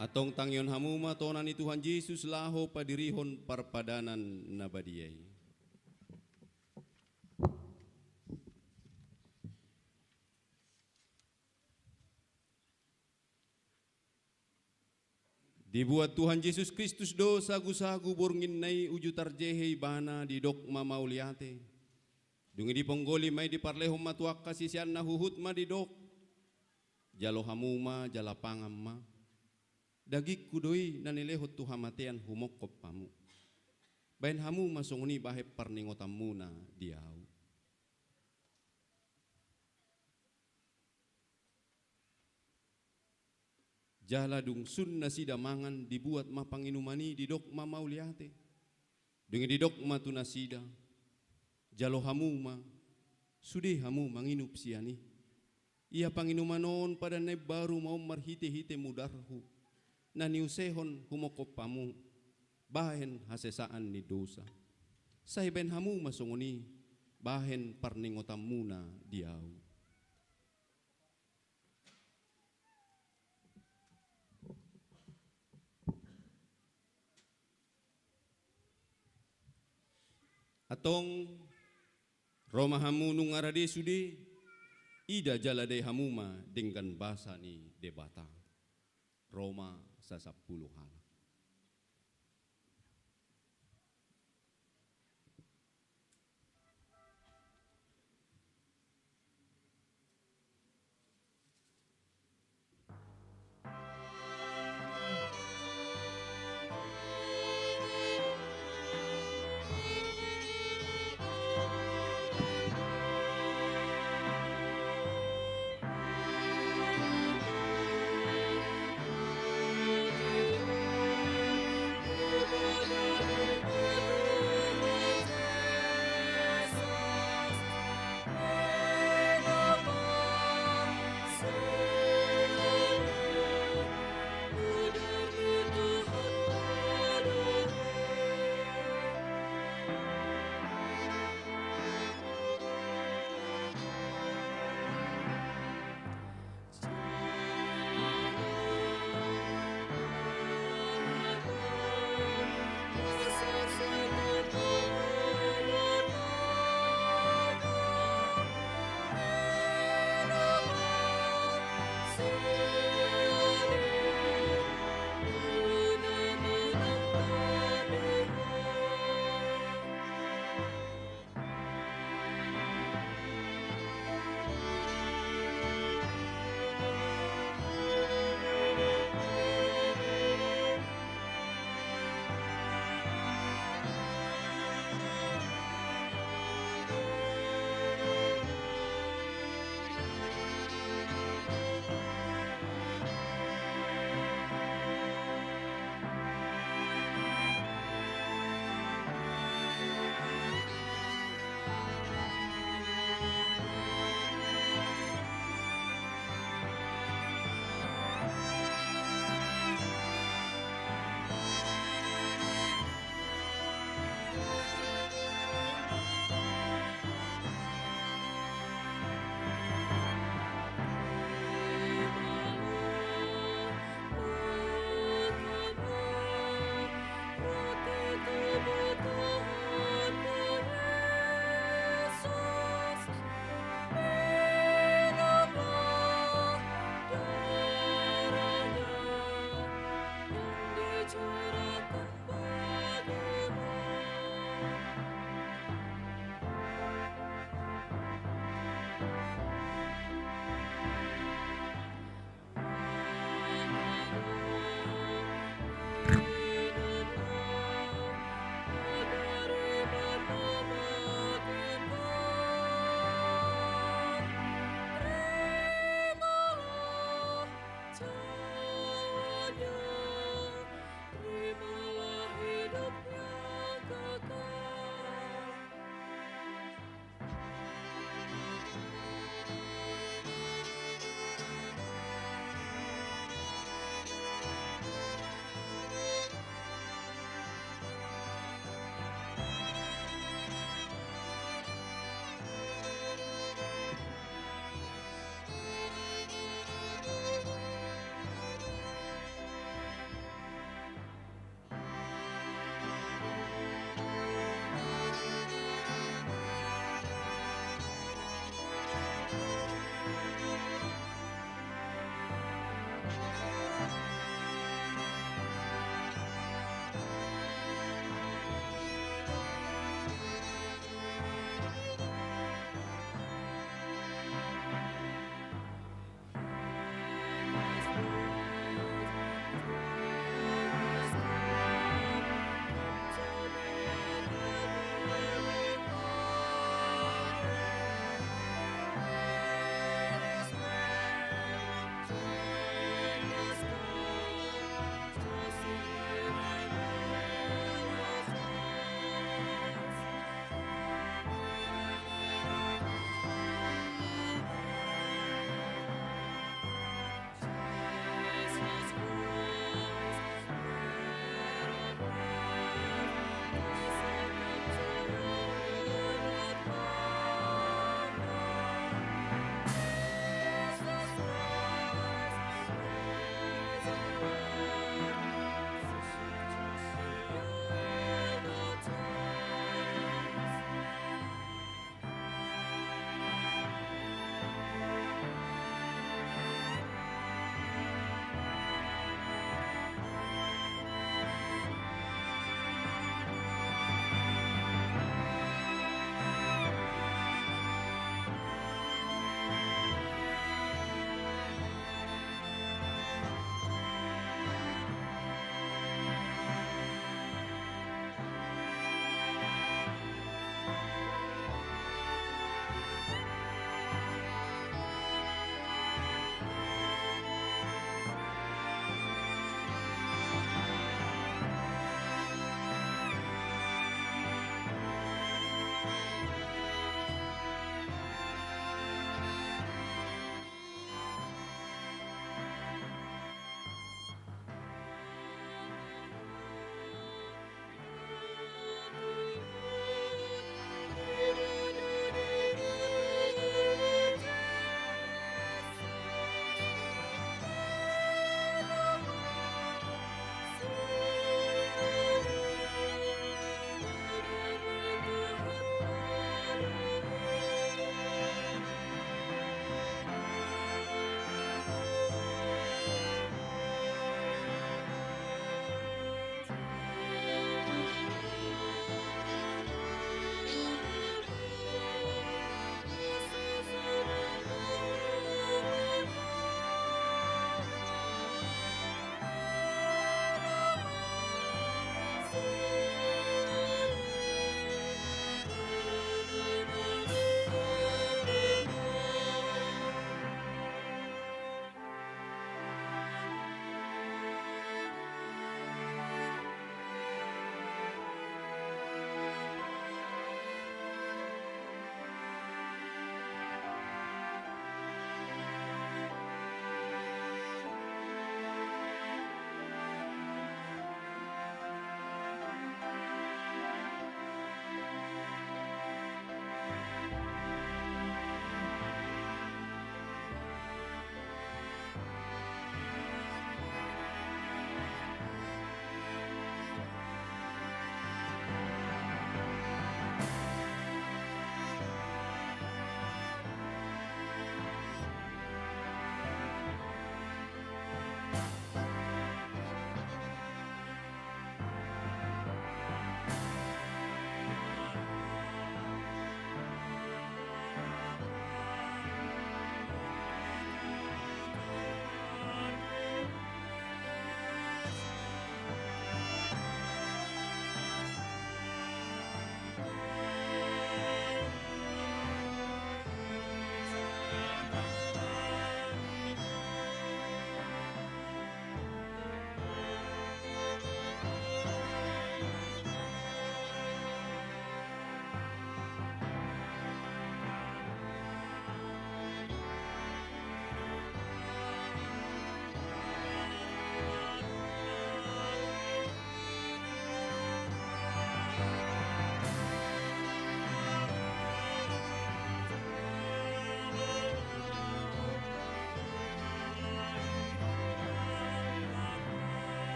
Antong tangihon hamu ma tona ni Tuhan Jesus laho padirihon parpadanan na badia i. Dibuat Tuhan Jesus Kristus do sagu-sagu bornginna i uju tarjehe ibana, didok ma mauliate. Dung i diponggoli ma i, diparlehon ma tu angka siseanna, huhut ma didok: Jalo hamu ma jala pangan ma. Dagingku do i na nilehon tu hamatean humongkop hamu. Bahen hamu ma songon i bahen parningotanmuna di ahu. Jala dung sun nasida mangan, dibuat ma panginuman i, didok ma mauliate. Dung i didok ma tu nasida: Jalo hamu ma, sude hamu manginum sian i. Ia panginuman on padan na imbaru ma on marhitehite mudarhu, na niusehon humongkop hamu bahen hasesaan ni dosa. Sai bahen hamu ma songon i bahen parningotanmuna di ahu. Antong, ro ma hamu nunga rade sude, ida jala dai hamu ma denggan basa ni Debata. Ro ma sasampulu halak.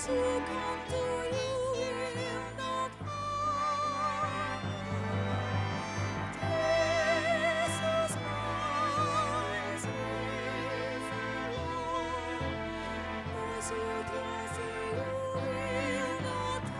Who come to you will not harm. Jesus Christ is the Lord. Whose yoke is easy, you will not hurt.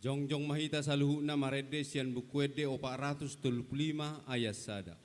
Jongjong ma hita saluhutna marende sian Buku Ende opat ratus tolu pulu lima ayat sada.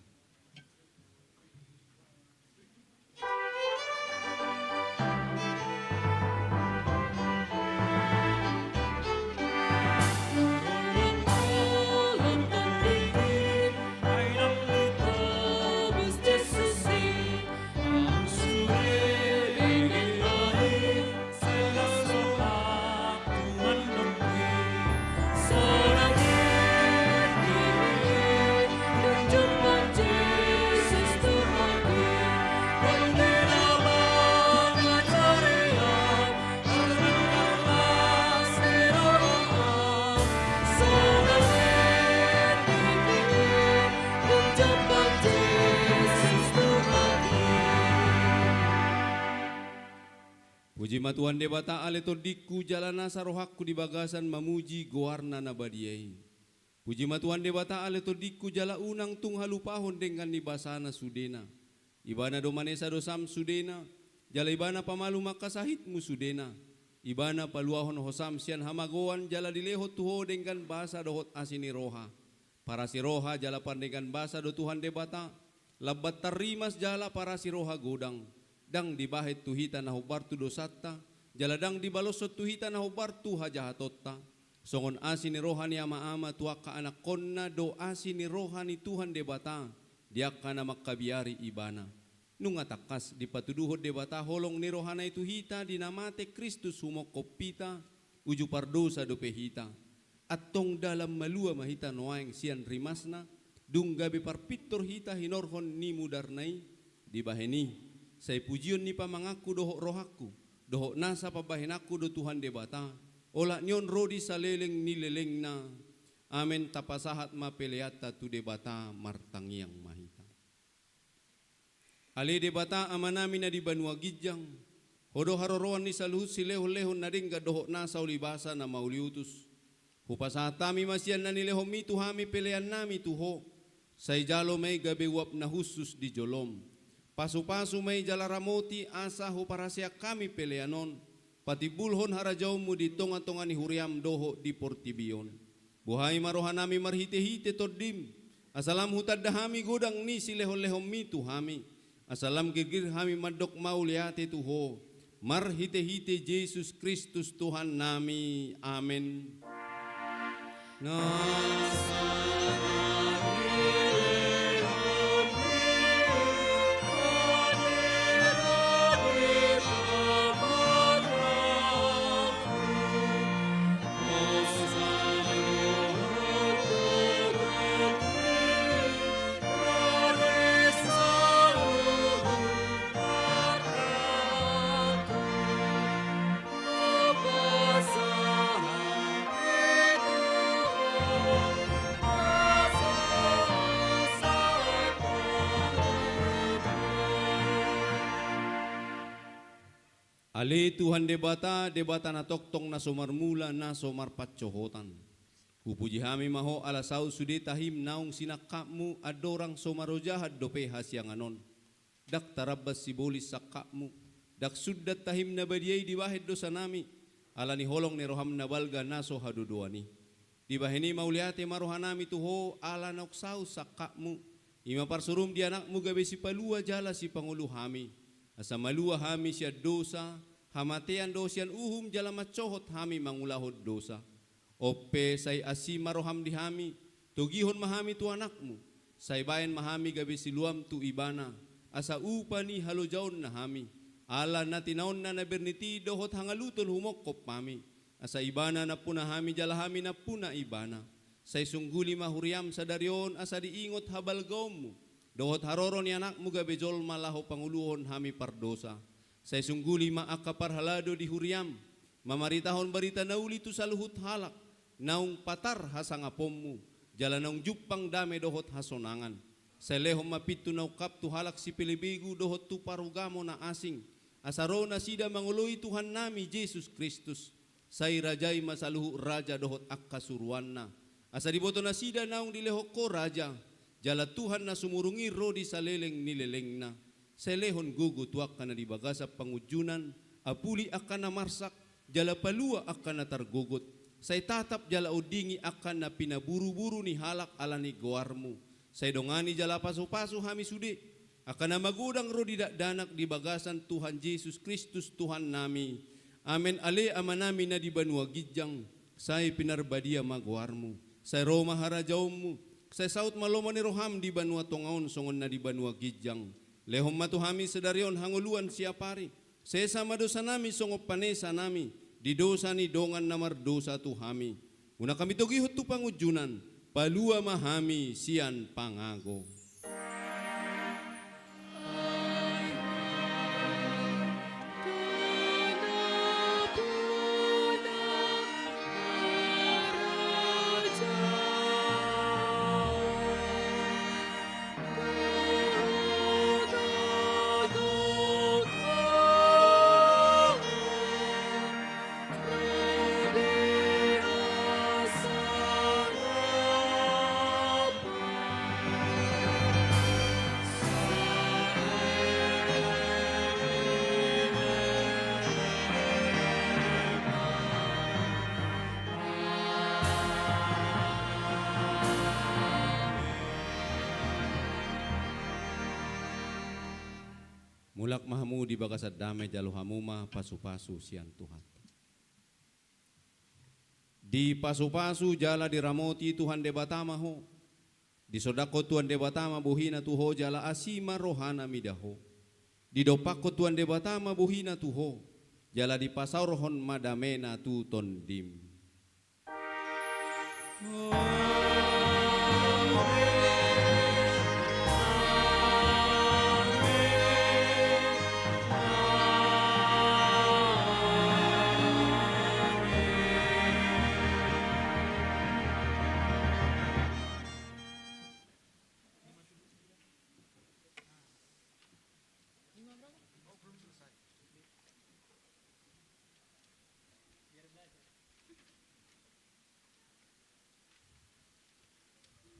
Puji ma Tuhan Debata, ale tondingku, jala nasa rohangku di bagasan mamuji goarna na badia i. Puji ma Tuhan Debata, ale tondingku, jala unang tung halupahon denggan ni basana sudena. Ibana do manesa dosam sudena, jala Ibana pamalum angka sahitmu sudena. Ibana paluahon hosam sian hamagoan jala dilehon tu ho denggan basa dohot asi ni roha. Parasi roha jala pardenggan basa do Tuhan Debata, lambat tarrimas jala parasi roha godang, ndang dibahen tu hita na hombar tu dosanta, jala ndang dibaloshon tu hita na hombar tu hajahatonta. Songon asi ni roha ni ama-ama tu angka anakkonna do asi ni roha ni Tuhan Debata di angka na mangkabiari Ibana. Nunga tangkas dipatuduhon Debata holong ni rohana i tu hita di na mate Kristus humongkop hita, uju pardosa dope hita. Antong dalan malua ma hita nuaeng sian rimasna, dung gabe parpintor hita hinorhon ni mudarna i. Dibahen i, sai pujion ni pamanganku dohot rohangku, dohot nasa pambahenanku do Tuhan Debata, olat ni on ro di saleleng ni lelengna. Amen. Tapasahat ma peleanta tu Debata, martangiang ma hita. Ale Debata Amanami na di banua ginjang, Ho do haroroan ni saluhut silehon-lehon na denggan dohot nasa ulibasa na mauliutus. Hupasahat hami ma sian na nilehonMi tu hami peleannami tu Ho, sai jalo ma i gabe uap na hushus di joloM. Pasu-pasu ma i jala ramoti asa huparaseang hami pelean on, patimbulhon harajaonMu di tonga-tonga ni huriaM dohot di portibi on. Buhai ma rohanami marhite-hite TondiM, asa lam hutanda hami godang ni silehon-lehonMi tu hami, asa lam girgir hami mandok mauliate tu Ho, marhite-hite Jesus Kristus Tuhannami. Amen. Na Ale Tuhan Debata, Debata na tongtong, na so marmula, na so marpansohotan. Hupuji hami ma Ho ala saut sude tahim naung sinangkapMu, andorang so marojahan dope hasiangan on. Ndang tarambas sibolis sangkapMu, ndang sundat tahim na badia i dibahen dosanami, ala ni holong ni rohaM na balga na so hadodoan i. Dibahen i mauliate ma rohanami tu Ho ala naung saut sangkapMu, i ma parsuruM di AnakMu gabe sipalua jala sipangolu hami, asa malua hami sian dosa, hamatean dohot sian uhum jala mansohot hami mangulahon dosa. On pe sai asi ma rohaM di hami, togihon ma hami tu AnakMu, sai baen ma hami gabe siluaM tu Ibana, asa upa ni halojaonna hami, ala na tinaonna na bernit i dohot hangaluton humongkop hami, asa Ibana nampuna hami jala hami nampuna Ibana. Sai sungguli ma huriaM sadari on asa diingot habalgaonMu, dohot haroro ni AnakMu gabe jolma laho pangoluhon hami pardosa. Sai sungguli ma angka parhalado di huriaM, mamaritahon barita na uli tu saluhut halak, naung patar hasangaponMu, jala naung jumpang dame dohot hasonangan. Sai lehon ma pintu na ungkap tu halak sipelebegu dohot tu parugamo na asing, asa ro nasida mangoloi Tuhannami Jesus Kristus. Sai rajai ma saluhut raja dohot angka suruanna, asa diboto nasida naung dilehon Ho raja, jala Tuhan na sumurung i ro di saleleng ni lelengna. Sai lehon gogo tu angka na di bagasan pangunjunan, apuli angka na marsak, jala palua angka na targogot. Sai tatap jala ondingi angka na pinaburu-buru ni halak ala ni goarmu. Sai dongani jala pasu-pasu hami sude, angka na magodang ro di dakdanak di bagasan Tuhan Jesus Kristus Tuhannami. Amen. Ale Amanami na di banua ginjang, sai pinarbadia ma goarmu. Sai ro ma harajaonmu. Sai saut ma lomo ni roham di banua tonga on songon na di banua ginjang. Lehon ma tu hami sadari on hangoluan siapari. Sesa ma dosanami songon panesanami di dosa ni dongan na mardosa tu hami. Unang hami togihon tu pangunjunan, palua ma hami sian pangago. Mulak ma hamu di bagasan dame, jalo hamu ma pasu-pasu sian Tuhan. Dipasu-pasu jala diramoti Tuhan Debata ma ho. Disondangkon Tuhan Debata ma bohina tu ho jala asi ma rohana mida ho. Didompakkon Tuhan Debata ma bohina tu ho, jala dipasaorhon ma damena tu tondim.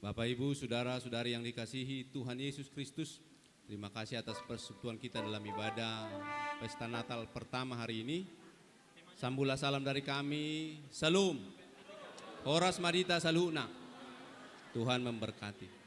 Bapak, Ibu, saudara-saudari yang dikasihi Tuhan Yesus Kristus, terima kasih atas persekutuan kita dalam ibadah pesta Natal pertama hari ini. Sambulah salam dari kami, Syalom. Horas ma di hita saluhutna. Tuhan memberkati.